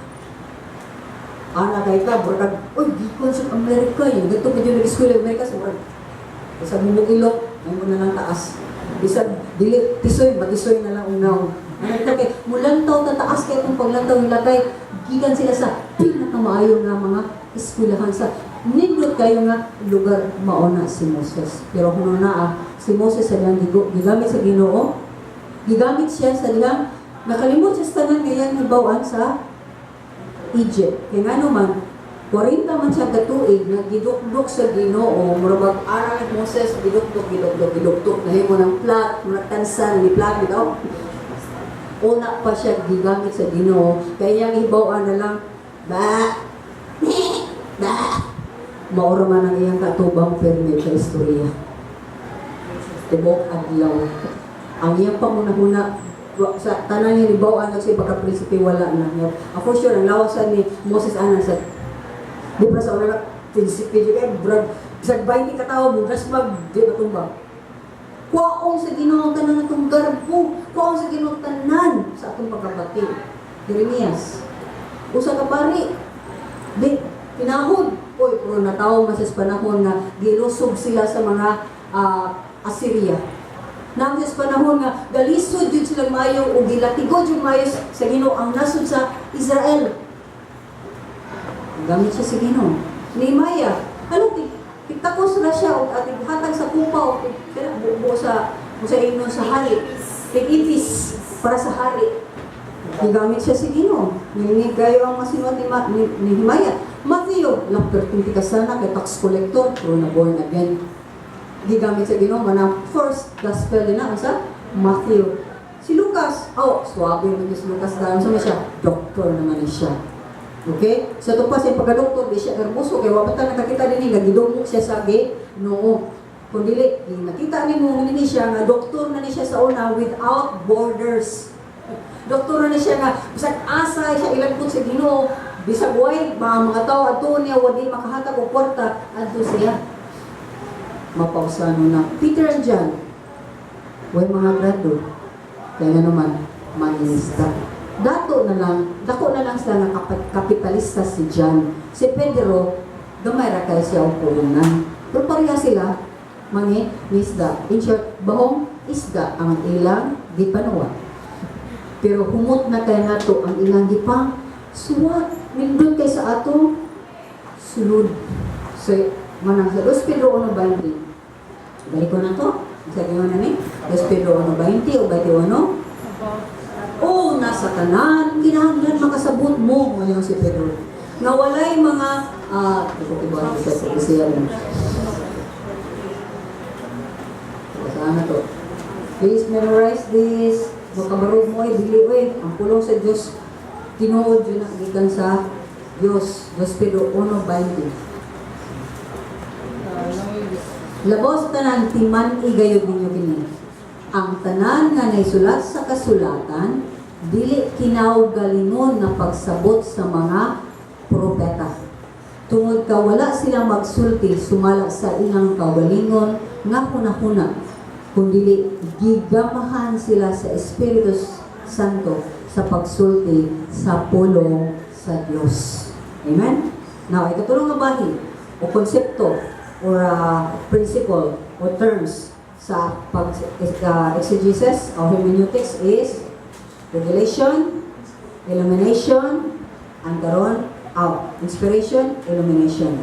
ana kay ka, murag, uy, gikan sa Amerika, yung ganito medyo nag-school sa Amerika, so murag, bisag mumong ilok, ay mo na lang taas. Bisag, dili, tisoy, matisoy na lang unaw. Ano ito kay, mulantaw tataas kay itong paglantaw nila kay, gikan sila sa pinakamaayo nga mga eskwelahan sa nindot kayo nga lugar, mauna si Moses. Pero kung na si Moses sa diyang gigamit sa Ginoo, gigamit siya sa diyang nakalimot siya sa tanan ngayon hibawan sa Egypt. Kaya nga naman, 40 man siya katuig nga gidukduk sa Ginoo, murag bag ara ni Moses gidukduk, gidukduk, gidukduk, nahimo ng flat, murag tansan ni flat bitaw. Una pa siya gigamit sa Ginoo, kaya iyang hibaw na lang ba ba maura man ang iyang katubang permi sa istorya. Tibok adlaw. Ang iyang pangunahuna sa tanan niya nibaw-an sa pagka prinsipe, wala na. Ako sure ang lawasan ni Moses anan sa di pa sa una na prinsipe jud kay brag bisag 20 ka tawo mo gas mag di matumbang. Kuwaon sa Ginoo ang tanan atong garbo, kuwaon sa Ginoo tanan sa atong pagkabati. Jeremias. Usa ka pari di pinahod. Oy, pero natawo man sa panahon nga gilusob sila sa mga Assyria. Nang sa panahon nga galisod jud sila maayo o gilatigo jud maayo sa Ginoo ang nasod sa Israel. Gamit siya sa Ginoo. Nehemiah, ano tigtakos na siya og ating hatag sa kupa o tig buo sa sa ingnon sa hari. Tig-ipis para sa hari. Gigamit siya sa Ginoo. Nilingig kayo ang masinuat ni Nehemiah. Matthew, lang pertinti ka sana kay tax collector, pero na born again. Gigamit sa Ginoo man first gospel din na sa Matthew. Si Lucas, oh, swabe man si Lucas dahil sa siya, doctor naman ni siya. Okay? So ito pa sa pagka-doktor, di siya hermoso, kaya wala pa nakakita din nga gidumok siya sa Ginoo. Kung dili, di nakita ni mo ni siya nga doktor na ni siya sa una without borders. Doktor na ni siya nga bisag asa siya ilagpot sa Ginoo. Bisag way mga tao adto niya, wadi makahatag og kwarta, adto siya. Mapausano na. Peter and John, way mga grado. Kaya nga naman, mangingisda. Dato na lang, dako na lang sila nga kapitalista si John. Si Pedro, gamay ra kay siya og puhunan. Pero pareha sila, mangingisda. In short, bahong isda ang ilang gipanuwa. Pero humot na kay nato ang ilang gipang suwat. Nindot kay sa atong sulod. So, manang sa 2 Pedro 1:20. Balik ko na to. Sa na ni 2 Pedro 1:20 o 21. Oh, nasa tanan, kinahanglan makasabot mo, ngayon si Pedro. Nga walay mga, ito ko ba, sa siya mo. Saan na to? Please memorize this. Makabarog mo ay dili oy. Ang pulong sa Dios tinuod yun ang gikan sa Dios. 2 Pedro 1:20. Labos tanan, timan igayod ninyo kini. Ang tanan nga naisulat sa kasulatan dili kinaugalingon nga pagsabot sa mga propeta. Tungod ka wala sila magsulti sumala sa ilang kaugalingon nga hunahuna, kundili gigamahan sila sa Espiritu Santo sa pagsulti sa pulong sa Dios. Amen? Now, ikatulong nga bahin o konsepto or principle o terms sa pag exegesis o hermeneutics is revelation, illumination, and karon out. Inspiration, illumination.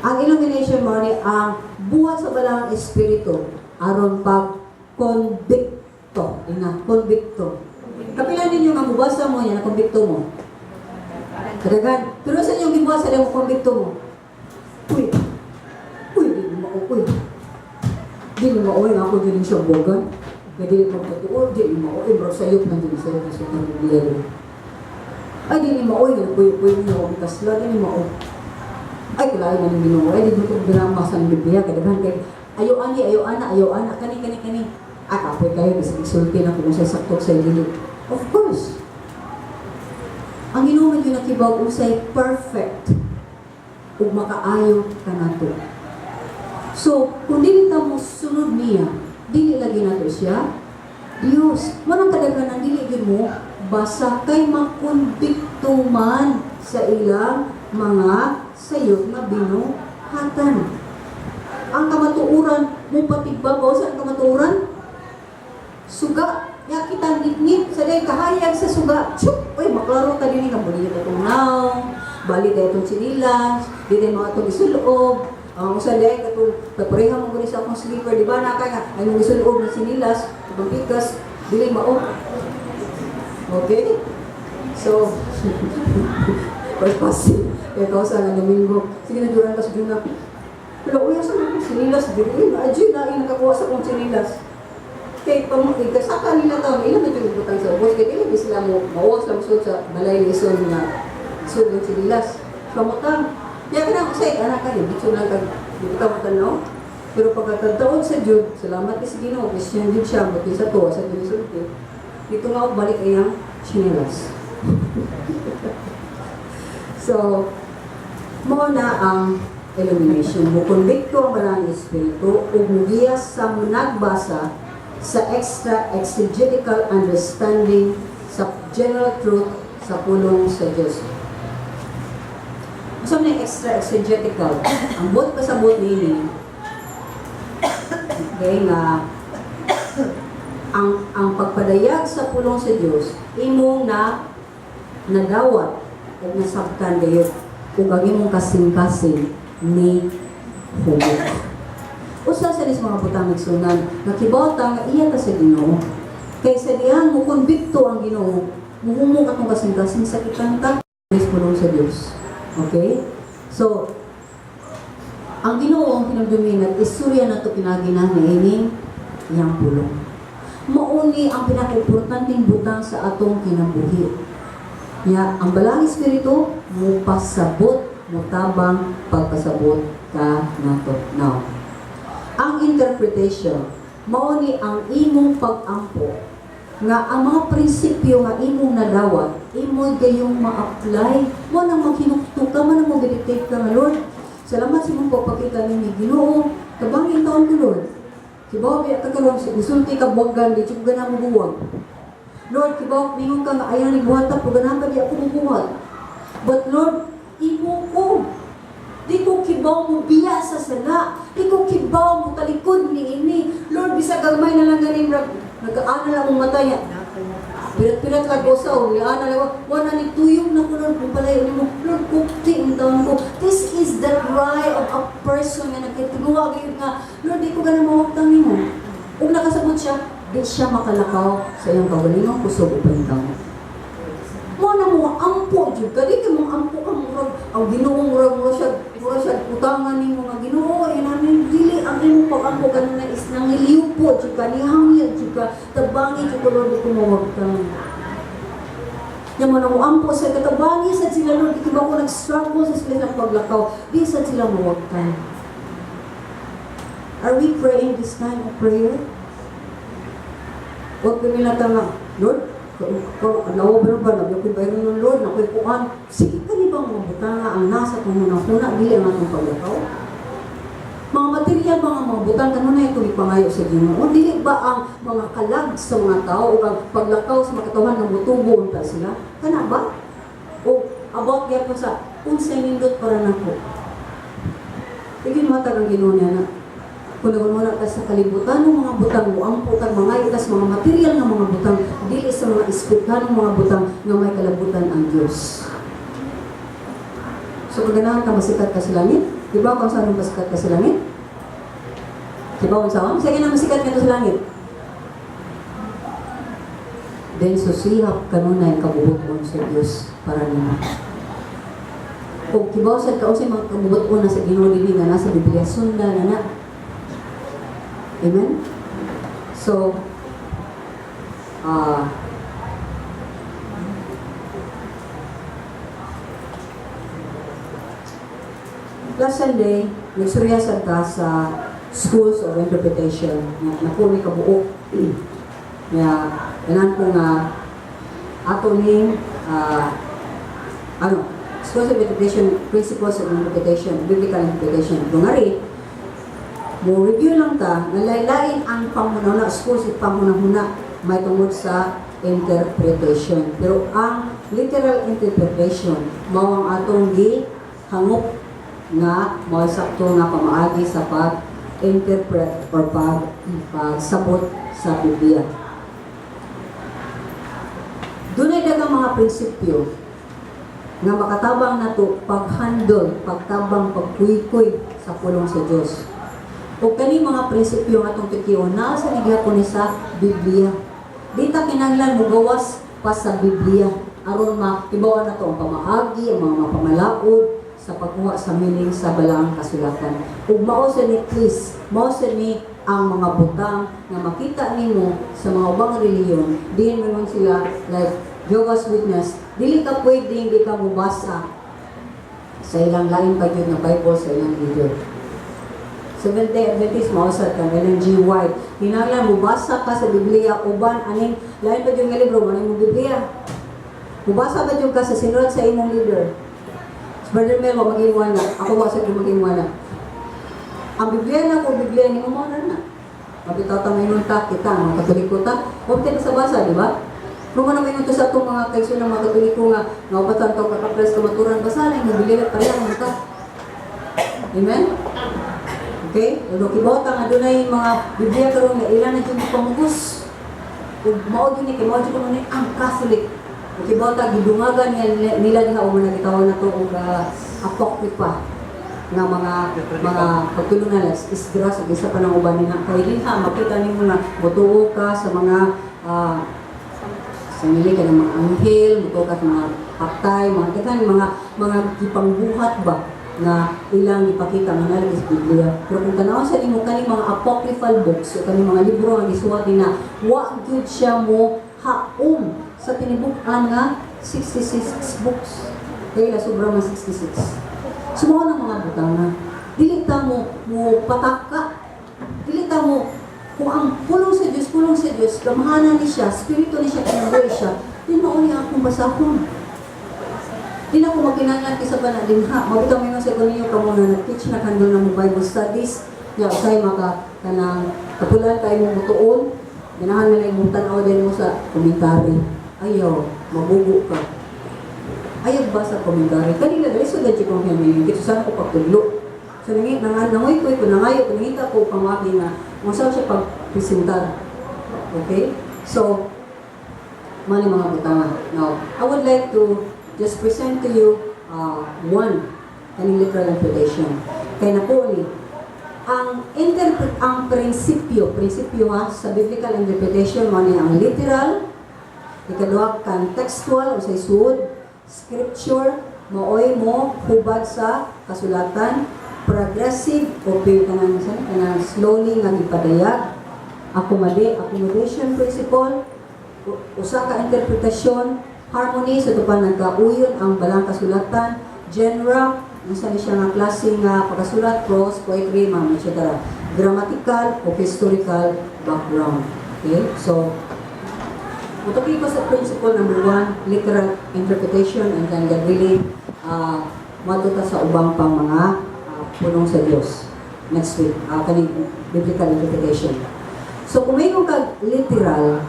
Ang illumination mo ni ang buhat sa Balaang Espiritu aron pag convicto. Ina, convicto. Kapila ninyo nga mubasa mo yan, convicto mo. Kadagan. Pero sa inyong gibuhat sa mo convicto mo? Uy, uy, di mo mauoy. Di mo mauoy nga ako din siya bogan. Kaya dili mo totoo, di mo mauoy, bro, sayop na din sayop na sa mga. Ay, di ni maoy, nga puyo-puyo niyo ako kasla, di ni mao. Ay, kailangan na ng Ginoo. Ay, di mo ito drama sa Biblia, kadaghan kay ayo ani, ayo ana, ayo ana, kani, kani, kani. Ah, kapoy kayo, bisag isulti na kung sa sakto sa dili. Of course. Ang Ginoo man yun nakibaw unsay perfect ug makaayo kanato. So, kung dili ta mo sunod niya, dili lagi nato siya Dios. Manang kadaghanan dili gyud mo basa kay makonbikto man sa ilang mga sayop nga binuhatan. Ang kamatuoran mo patigbabaw sa ang kamatuoran suga ya kita ngitngit sa day kahayag sa suga. Tsyuk! Uy, maklaro ta dinhi nga bali itong naong, bali tayo itong sinilas, di tayo mga itong isulob. Ang usa day katong papareha mo guni sa akong slipper, di ba na kay nga ay mong isulob ng sinilas, ibang pikas, dili mao. Okay? So, pagpasi, ikaw sa nga Domingo, sige na duran ka sa Juna. Pero uy, asa na akong sinilas diri? Adyo na ay nakakuha sa akong sinilas. Kay pam ikasaka nila taon, ilang na yung butang sa ubos kay dili sila mo mauwas lang sud sa balay ni ison nga sud ng sinilas. Pamutang. Kaya ka na ako sa anak ka dito lang kag di ka mo tanaw. Pero pagkatagtaon sa Jud, salamat kay sa Ginoo, Christian jud siya, buti sa tuwa sa Jud sulti. Dito nga ako balik iyang sinilas. So, mo na ang illumination. Mukonbikto ang Balaang Espiritu ug mugiya sa munagbasa sa extra exegetical understanding sa general truth sa pulong sa Diyos. Unsa man yung extra exegetical? Ang buot pasabot niini, okay, nga ang pagpadayag sa pulong sa Dios imong na nadawat ug nasabtan gayud ug ang imong kasing-kasing ni humok. Usa sa nis mga butang, igsunan, nakibaw ta nga iya ta sa Ginoo. Kay sa dihang mo konbikto ang Ginoo, muhumok atong kasing-kasing, sakitan ta pulong sa Dios. Okay? So, ang Ginoo ang hinumdumi nga istorya nato pinagi na niining iyang pulong. Mauni ang pinaka-importanteng butang sa atong kinabuhi. Ya, ang Balaang Espiritu mupasabot, mutabang pagpasabot ka nato. Now, ang interpretation mao ni ang imong pag-ampo Nga ang mga prinsipyo nga imong nadawat, imo'y gayong ma-apply. Mo nang maghinukto ka, mo nang mo-meditate ka nga, "Lord, salamat sa imong pagpakita nini, Ginoo, tabangin taon ko, Lord. Kibaw biya ka karon, misulti ka buwagan, di jud gana mo buwag. Lord, kibaw mingon ka nga ayaw ni buhat pero ganahan pa di ako mubuhat. But Lord, imo ko. Di ko kibaw mo biya sa sala. Di ko kibaw mo talikod ni ini. Lord, bisag gamay na lang ganin, nag-aana lang mong matay. Pirat-pirat lang ko sa, o ana lang ko, wala ni tuyong na ko, Lord, kung palayo nimo. Lord, kupti ang taon ko." This is the cry of a person nga nagkatiguwa gayud nga, "Lord, di ko gana mawagtang nimo." Ug nakasabot siya, di siya makalakaw sa iyang kaugalingong kusog o pahintang. Mo na mo ampo jud ka, di kay mo ampo ka, murag ang Ginoo, murag siya utangan nimo nga, "Ginoo, inanin." Dili, ang imong pag-ampo kanunay is nangiliw jud ka, nihangyo jud ka, "Tabangi jud ko, Lord, di ko mawagtang." Nya mo na mo ampo sa katabangi sad sila, Lord, di ba ko nag-struggle sa sila sa paglakaw, di sad sila mawagtang. Are we praying this kind of prayer? Huwag ko nila nga, "Lord, adlaw ba ba, nabi ko bayron ng Lord, nakoy kuan." Sige ka ni bang mga butanga ang nasa itong huna-huna, dili ang atong paglakaw? Mga material, mga butang, kanunay ito ipangayo sa Ginoo. Dili ba ang mga kalag sa mga tao o ang paglakaw sa mga katawhan nga mutubo unta sila? Kana ba? O about gyapon sa unsay nindot para nako? Sige, matag ang Ginoo niya na. Kung nagununa ka sa kalibutan ng mga butang, mo ampo kag mga itas mga material nga mga butang, dili sa mga espirituhanong mga butang nga may kalabutan ang Dios. So kung ganahan ka masikat ka sa langit, di ba kung saan masikat ka sa langit? Di ba kung saan? Sige na, masikat ka sa langit. Then susihap kanunay kabubuton sa Dios para nimo. Kung kibaw sad ka unsay mga kabubuton na sa Ginoo dinhi nga nasa Biblia, sundan na na. Amen? So, last Sunday, nagsurya sad ta sa schools of interpretation nga nakuha ni kabuok. Nga ganan ko nga ato ning ano, schools of interpretation, principles of interpretation, biblical interpretation. Dungari, mo review lang ta nga lain ang panghuna-huna, schools of panghuna-huna may tungod sa interpretation. Pero ang literal interpretation mao ang atong gi hangop nga mao sakto nga pamaagi sa pag-interpret or pagsabot sa Biblia. Dunay daghang mga prinsipyo nga makatabang nato pag-handle, pagtabang, pagkuykuy sa pulong sa Dios. O kani mga prinsipyo nga atong tukion naa sa gihapon ni sa Biblia. Di ta kinahanglan mugawas pa sa Biblia aron makibaw nato ang pamaagi, ang mga mapamalaod sa pagkuha sa meaning sa balaang kasulatan. Ug mao sa ni, please, mao sa ni ang mga butang nga makita nimo sa mga ubang relihiyon, diin man sila like Jehovah's Witness, dili ka pwedeng di ka mubasa sa ilang lain pa gyud nga Bible sa ilang leader. Seventh Day Adventist, mao sad kang Ellen G. White. Kinahanglan mubasa ka sa Biblia uban aning lain pa gyud nga libro man imong Biblia. Mubasa ba gyud ka sa sinulat sa imong leader. Si Brother Mel wa mag na. Ako wa sa mag na. Ang Biblia na ko, Biblia ni mo na na. Mabitaw ta maingon ta kita mga Katoliko ta. Huwag tayo sa basa, di ba? Kung ano maingon ta sa atong mga kaigsoon ng mga Katoliko nga nga upatan to kakapres kamaturan, basa lang yung Biblia, pareha man ta. Amen? Okay? Although kibaw ta nga dunay mga Biblia karon nga ilan na jud pamugos. Ug mao jud ni kay mao jud kuno ni ang Catholic. Ug kibaw ta gidungagan nila nila diha og mga gitawag na to og apocrypha nga mga pagtulunan like Esdras ug isa pa nang uban nila kay dinha makita nimo nga motuo ka sa mga sa nili ka ng mga anghel, motuo ka sa mga patay, mga daghan mga gipangbuhat ba nga ilang ipakita nga naa sa Biblia. Pero kung tan-awon sa nimo kaning mga apocryphal books o kaning mga libro nga gisuwat nila, wa gyud siya mo haom sa tinibuk-an nga 66 books. Kaya ila sobra man 66. So mao ng mga butanga. Dili ta mo mo pataka. Dili ta mo Kung ang pulong sa Dios, gamhanan ni siya, spirito ni siya, kinabuhi siya, di mao ni akong basahon. Di na ko makinahanglan kisa pa na din ha. Mabitaw mo sa ninyo kamo na nag-teach na kandol na mo Bible studies. Ya, usay maka kanang kapulan kay mo mutuon. Ganahan na lang imong tan-aw din mo sa commentary. Ayaw, mabugo ka. Ayaw ba sa commentary? Kanila dali so dali kong hiyamin. Kito sana ko pagtudlo. So nangi nangan nangoy ko ko nangayo ko nangita ko pamagi nga mo sa siya pagpresentar. Okay? So, mani mga butanga. Now, I would like to just present to you one kaning literal interpretation. Kay napo ni ang interpret ang prinsipyo, prinsipyo ha sa biblical interpretation mo ni ang literal, ikaduha contextual o sa isuod, scripture maoy mo hubad sa kasulatan, progressive o kanang kanang slowly nga gipadayag, accommodation principle, usa ka interpretasyon, harmony sa tupan nagkauyon ang balang kasulatan, genre, unsa ni siya nga klase nga pagkasulat, prose, poetry, mga etc. Grammatical o historical background. Okay? So, mutuki ko sa principle number 1, literal interpretation, and then God willing, matuta sa ubang pang mga pulong sa Dios next week, kaning biblical interpretation. So, kung may kag literal,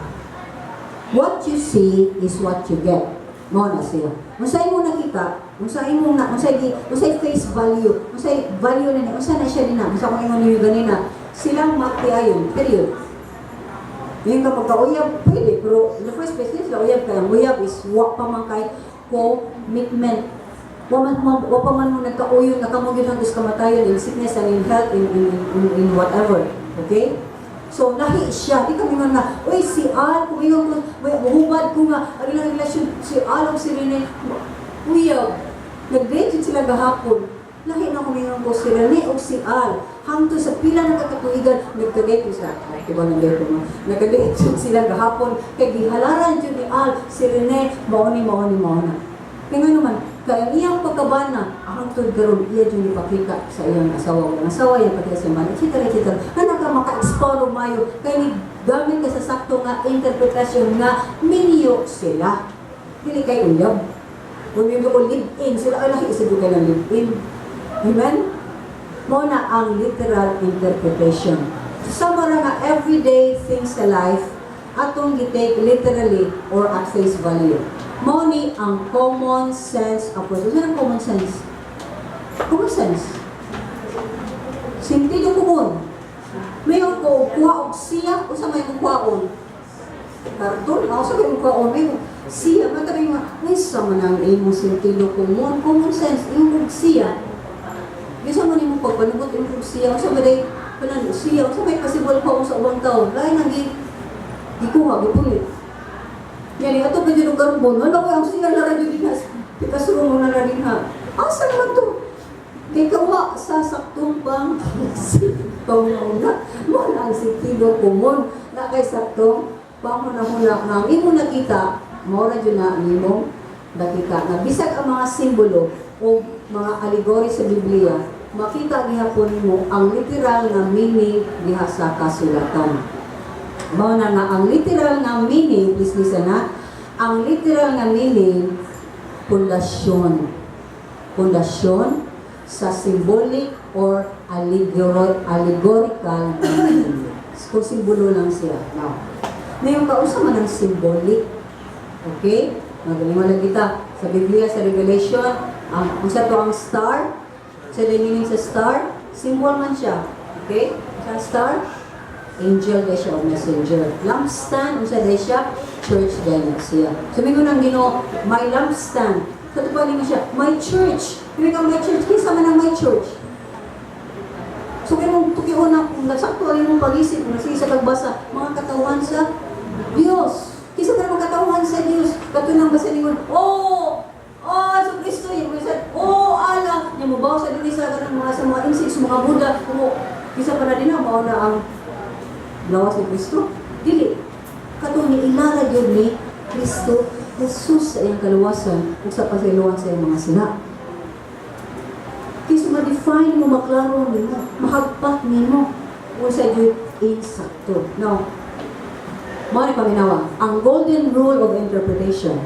what you see is what you get. Mao na siya. Unsay mo nakita, unsay mo na, unsay gi, unsay face value, unsay value na ni, unsa na siya nina, unsa kung ingon ninyo ganina, silang magtiayon, period. Ngayon ka pagka-uyab, pwede, pero in the first place, sila uyab kay ang uyab is wa pa man kay commitment. Wa pa man mo nagkauyon nga kamo gyud hangtos kamatayon in sickness and in health, in whatever. Okay? So, lahi siya. Di kami nga, uy, si Al, kung ingon ko, may hubad ko nga, ang ilang relasyon, si Al o si Rene, uyab. Nag-date yun sila gahapon. Lahi na kumingon ko si Rene o si Al. Hangtod sa pila ng kakatuigan, nagka-date sila. Ay, diba nag-date mo? Nagka-date yun sila gahapon. Kay gihalaran yun ni Al, si Rene, mao ni, mao ni, mao na. Kaya nga naman, kaya ang iyang pagkabana, hangtod karon iya jud ipakita sa iyang asawa, ang asawa iyang pakita sa man, etc. etc. Nga naka maka-expound og mayo, kay ni gamit ka sa sakto nga interpretasyon nga minyo sila. Dili kay uyab. Kung yung ko live-in, sila ay lahi sa kay ng live-in. Amen? Mao na ang literal interpretation. Sa ra nga everyday things sa life, atong gi-take literally or at face value. Mao ni ang common sense approach. Ano ang common sense? Common sense. Sentido komon. May ko kuha og siya, usa may mong kuhaon. Karton, ako sa may mong kuhaon, may siya, man tabi nga, unsa man ang imong sentido komon, common sense, imong siya. Bisa man imong pagpanugot imong siya, unsa ba day panan siya, unsa may possible ko sa ubang tao, lain ang gikuha, gipulit. Yani ato pa jud og garbon, ano ko ang siya na radyo din ha, pikasuro mo na rin ha. Asa man to? Kay kawa sa saktong pang panghuna, mo na ang sentido komon na kay saktong panghuna-huna nga ang imong nakita, mao ra jud na ang imong nakita nga bisag ang mga simbolo o mga allegory sa Biblia, makita gihapon nimo ang literal nga meaning diha sa kasulatan. Mao na nga ang literal nga meaning, please listen na, ang literal nga meaning, pundasyon. Pundasyon sa symbolic or allegorical meaning. Kung simbolo lang siya. Now, ngayon kausa man ang symbolic. Okay? Magaling lang kita sa Biblia, sa Revelation, ang unsa to ang star? Sa meaning sa star, symbol man siya. Okay? Sa star, angel day siya o messenger. Lampstand, unsa day siya? Church day na siya. So, mingon ang Ginoo, "My lampstand." Sa ito pa siya, "My church." Hindi ka my church, kinsa man ang my church? So, kaya mong tukion na, kung nasakto ang imong pag-isip, kung nasige sa kagbasa, mga katawhan sa Diyos. Kinsa man ang katawhan sa Diyos? Katunang basa ningon, "Oh, oh, sa Kristo," yung bisa, "Oh, Allah," nya mo sa dinhi sa kanang mga sa mga insects, mga Buddha, mo, kinsa pa na din na, mao na ang lawas ni Kristo. Dili. Katong ni ilara gyud ni Kristo Jesus sa iyang kaluwasan ug sa pasayloan sa iyang mga sala. Kaysa ma-define mo, maklaro nimo, mahagpat nimo unsa gyud Insakto. Now, mao ni paminawa, ang golden rule of interpretation.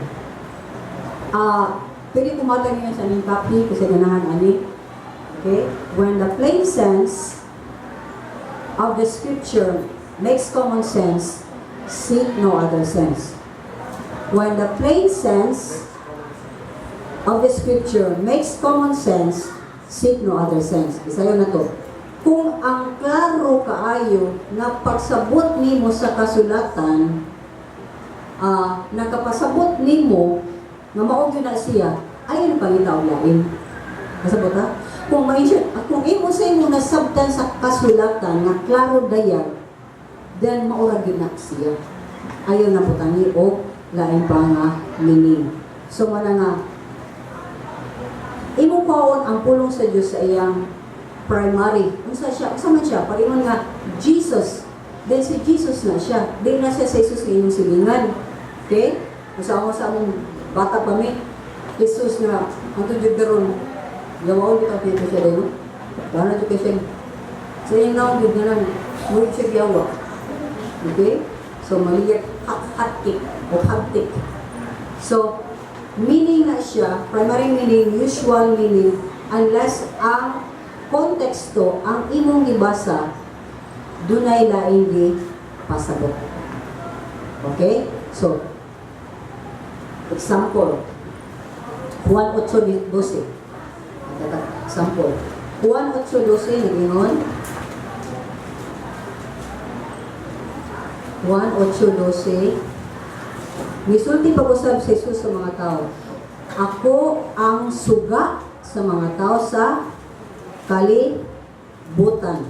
Ah, pwede kumatag niyo sa inyong copy kasi ganahan ani. Okay? When the plain sense of the scripture makes common sense, seek no other sense. When the plain sense of the scripture makes common sense, seek no other sense. Isayo na to. Kung ang klaro kaayo nga pagsabot nimo sa kasulatan, nakapasabot nimo nga mao gyud na siya, ayaw na pangita og lain. Kasabot ha? Kung imo sa imo nasabtan sa kasulatan nga klaro dayag, then mao ra gyud na siya. Ayaw na butangi og lain pa nga meaning. So mana nga imo kuhaon ang pulong sa Dios sa iyang primary. Unsa siya? Unsa man siya? Paingon nga Jesus. Then si Jesus na siya. Di na siya sa Jesus nga inyong silingan. Okay? Unsa ako sa among bata pa mi, Jesus nga ang jud karon yawaon bitaw kaayo siya dayon. Gana jud kay siya. Sa iyang naong jud nga lang, murag siya yawa. Okay? So maliyat hot hot cake o hot cake. So meaning na siya, primary meaning, usual meaning, unless ang konteksto, ang imong gibasa, dunay laing gi pasabot. Okay? So, example, Juan 8:12. Example, Juan 8:12, nag-ingon, Juan 8:12, misulti pag-usab si Jesus sa mga tao, "Ako ang suga sa mga tao sa kalibutan.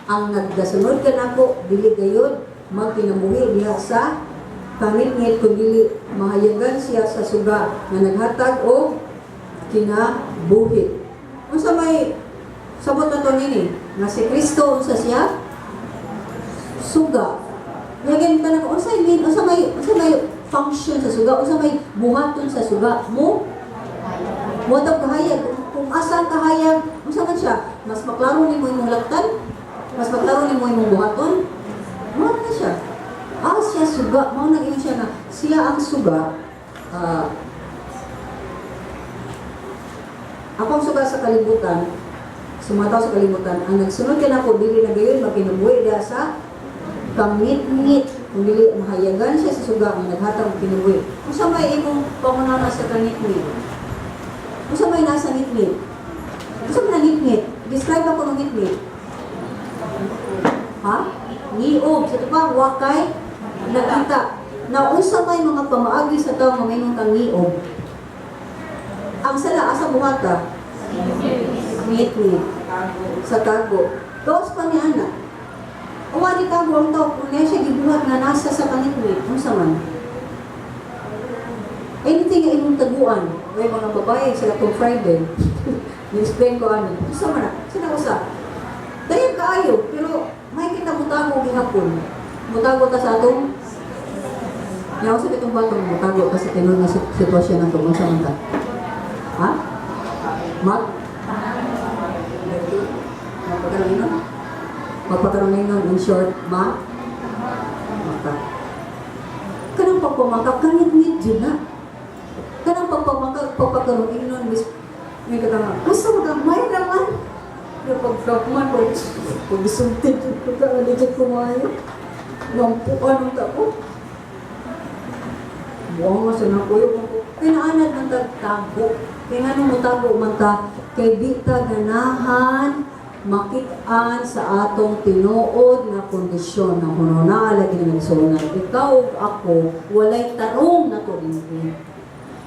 Ang naggasunod kanako, dili gayod magkinabuhi diha sa kangitngit, kundi mahayagan siya sa suga nga naghatag og kinabuhi." Unsa may sabot na to nini? Nga si Kristo, unsa siya? Suga. Yagen ka na unsa mean, unsa may function sa suga, unsa may buhaton sa suga? Mo Mo kahayag. Kung asa ang kahayag, unsa man siya? Mas maklaro nimo imong laktan? Mas maklaro nimo imong buhaton? Mao na siya. Ah, siya suga. Mao nang ingon siya na siya ang suga. Ah, "Ako ang suga sa kalibutan, sa mga tao sa kalibutan, ang nagsunod kanako, dili na gayon magkinabuhi diha sa kangitngit, kung dili mahayagan siya sa suga ang naghatag og kinabuhi." Unsa may imong pangunawa sa kangitngit? Unsa may nasa ngitngit? Unsa man ang ngitngit? Describe ako ng ngitngit. Ha? Ngiob. Sa ito pa, wakay, nakita. Na unsa may mga pamaagi sa tao nga maingon kang ngiob? Ang sala, asa buhata? Ngitngit. Sa tago. Gawas pa ni ana. Uwa ni tago ang tao, kung niya siya gibuhat nga nasa sa kangitngit, unsa man? Anything nga imong taguan, may mga babae sila kung Friday, ni-explain ko ano, unsa man na, sila usa. Dayag kaayo, pero may kita mutago gihapon. Mutago ta sa atong. Yaw sa kitong batong mutago ta sa tinuod nga sitwasyon ng tungkol sa man ta. Ha? Mat? Magpakaroon? Magpakaroon, in short, ma? Maka. Kanang pagpamaka, kangit-ngit yun na. Kanang pagpamaka, pagpakaroon nun, mis, may katanga, gusto mo gamay naman. Yung pag-vlog man, pag pag-isultid, pagka-legit kumayo. Mampuan ang tao. Buwang nga sa nakuyo. Kaya naanad man tagtago. Kaya nga nung mutago man ta, kay di ta ganahan makit-an sa atong tinuod nga kondisyon ng hununa lagi naman sunan. Ikaw ug ako, walay tarong na to dinhi.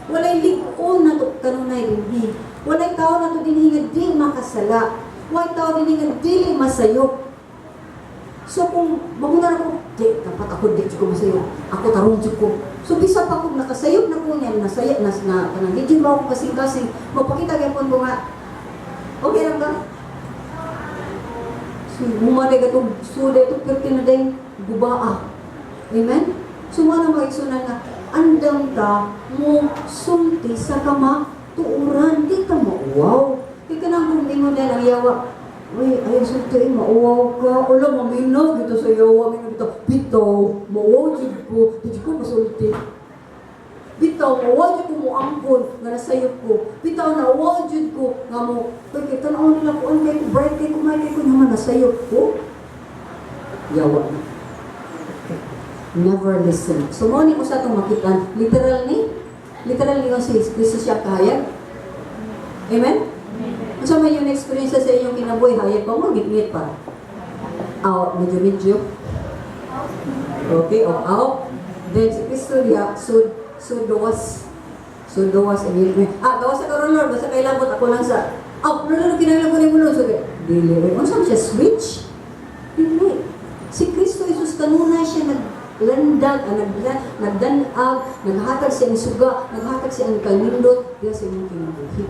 Walay lig-on na to kanunay dinhi. Walay tao na to dinhi nga di makasala. Walay tao dinhi nga dili masayop. So kung magunar ako, di, dapat ako di ko masayop. Ako tarong jud ko. So bisa pa kung nakasayop na ko niyan, nasaya, nas, na, kanang di jud ba ako kasing-kasing, mapakita gyapon ko nga, okay lang ba? So, humanay ka itong suda, itong perti na din, gubaa. Amen? So, mga mga nga, andam ta mo sulti sa kamatuoran, di ka mo, wow. Di ka nang kung ingon dahil ang yawa. Uy, ayaw sulti, mauwaw ka. Wala, maminaw dito sa yawa, maminaw dito. Bitaw, mauwaw jud ko. Di ko masulti. Bitaw, mauwaw jud ko mo angkon nga nasayop ko. Bitaw, nauwaw jud ko nga mo. Uy, kay tanaw nila ko, kay ko, bright kay ko, may kay ko naman nasayop ko. Yawa na. Never listen. So, mo ni ko sa itong makita, literal ni, literal ni si Kristo siya kahayag. Amen? Unsa man yung experience sa inyong kinabuhi, hayag pa mo, gitngit pa. Out, medyo medyo. Okay, o out. Then si Kristo diha, sud, sud gawas. Sud gawas, gawas sa karon, Lord, basta kay labot ako lang sa, oh, no, no, no, kinahanglan ko nimo, Lord. So, dili, unsa man siya, switch? Dili. Si Kristo Jesus kanunay siya naglandag, nagdanag, naghatag siya ang suga, naghatag siya ang kanindot diha sa inyong kinabuhi.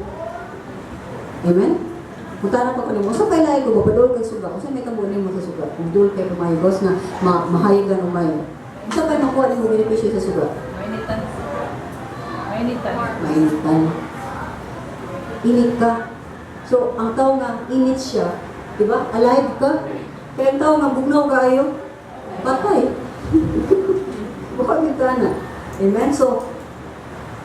Amen? Mutana pa ko nimo, unsa kay lahi ko ba padol kay suga? Unsa may tabo nimo sa suga? Kung dul kay kumayos na mahayagan o mayo. Unsa kay makuha nimo benepisyo sa suga? Mainitan. Mainitan. Mainitan. Init ka. So, ang tao nga init siya, di ba? Alive ka. Kaya ang tao nga bugnaw kaayo, patay. Baka na. Amen? So,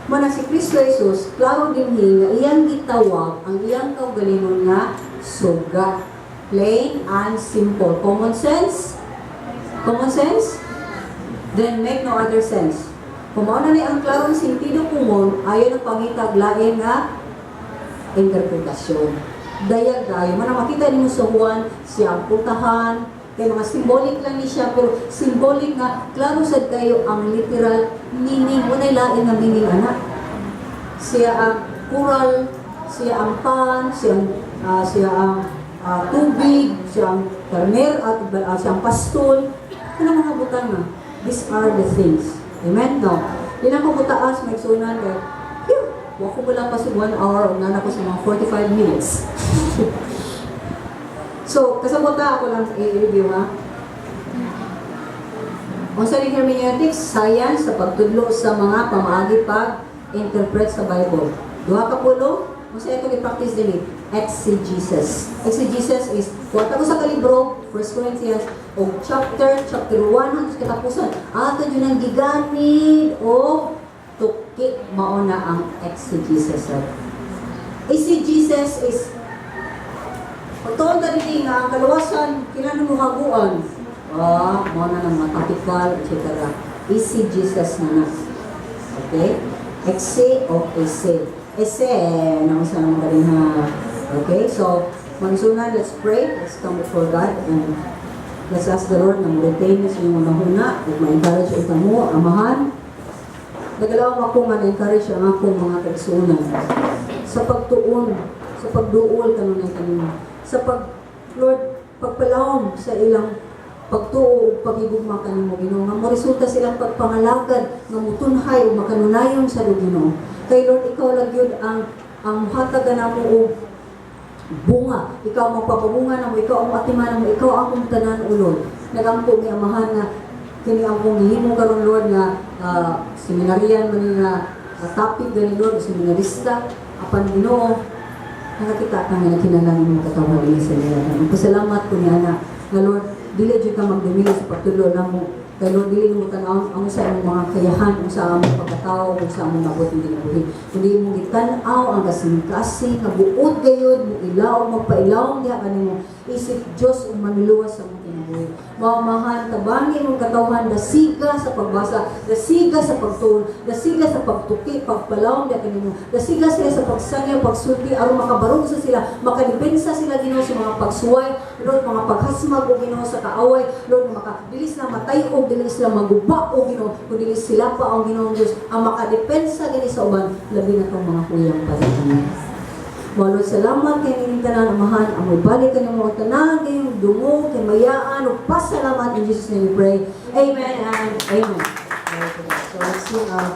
mana si Kristo Jesus, klaro din nga iyang gitawag ang iyang kaugalingon nga suga. Plain and simple. Common sense? Common sense? Then make no other sense. Kung mao na ni ang klarong sentido kumon, ayaw ng pangitag lain nga interpretasyon. Dayag tayo. Mana makita nimo sa Juan, siya ang putahan, kay mga symbolic lang ni siya, pero symbolic nga, klaro sad kayo ang literal meaning. Walay lain nga meaning, anak. Siya ang kural, siya ang pan, siya ang tubig, siya ang karner, at siya ang pastol. Ano mga butang nga? These are the things. Amen? No? Di na ko mutaas, may sunan kay, phew, wa ko wala pa sa 1 hour, ug nana ko sa mga 45 minutes. So, kasabot ta ako lang i-review ha. Unsa ning hermeneutics? Science sa pagtudlo sa mga pamaagi pag interpret sa Bible. Duha ka pulo, unsa itong i-practice dinhi? Exegesis. Exegesis is kuha ko sa kalibro, 1 Corinthians o chapter 1 hangtod sa katapusan. Ato jud ang giganid o tuki, mao na ang exegesis. Exegesis is pagtuon ka dinhi nga ang kaluwasan kinahanglan mo haguan. Mao na ng matapikal, etc. Exegesis na na. Okay? Exe o ese. Ese, nausa naman ka rin ha. Okay? So, magsunan, let's pray. Let's come before God and let's ask the Lord na mo-retain sa inyong hunahuna ug ma-encourage unta mo, Amahan. Nagalaw ako nga na-encourage ang akong mga kaigsuonan sa pagtuon, sa pagduol kanunay kanimo. Sa pag, Lord, pagpalawom sa ilang pagtuo ug pagigugma kanimo, Ginoo, nga moresulta silang pagpangalagad nga mutunhay ug makanunayon sa Ginoo. Kay Lord, ikaw lang gyud ang muhatag namo og bunga. Ikaw ang magpapabunga namo, ikaw ang atiman namo, ikaw ang akong tanan, o Lord. Nagampo mi, Amahan, nga kini ang akong gihimo karon, Lord, nga seminarian man nga topic gani, Lord, seminarista apan, Ginoo, nakakita ka nga kinahanglan imong katawhan dinhi sa seminaryan. Pasalamat ko niya na nga, Lord, dili jud ka magdumili sa pagtudlo namo. Kay Lord, dili mo tan-awon ang sa imong mga kayahan, ang sa among pagkatao, kung sa among nabot ng kinabuhi. Kundi imong gitan-aw ang kasing-kasing nga buot gayud mo ilaw magpailawom diha kanimo isip Dios ug manluluwas sa among kinabuhi. Mamahan, tabangi imong katawhan, dasiga sa pagbasa, dasiga sa pagtuon, dasiga sa pagtuki, pagpalawom diha kanimo. Dasiga sila sa pagsangyaw, pagsulti aron makabarog sa sila, makadepensa sila, Ginoo, sa mga pagsuway, Lord, mga paghasmag o Ginoo sa kaaway, Lord, maka dili sila matay-og, dili sila maguba o Ginoo, kun dili sila pa ang Ginoong Dios ang makadepensa gani sa uban, labi na tong mga kuyang pagkatanan. Lord, salamat kay nining tanan, Amahan, amoy balik kanimo ang tanan kayong dungog, kay mayaan, ug pasalamat. In Jesus' name we pray. Amen and amen. So let's sing our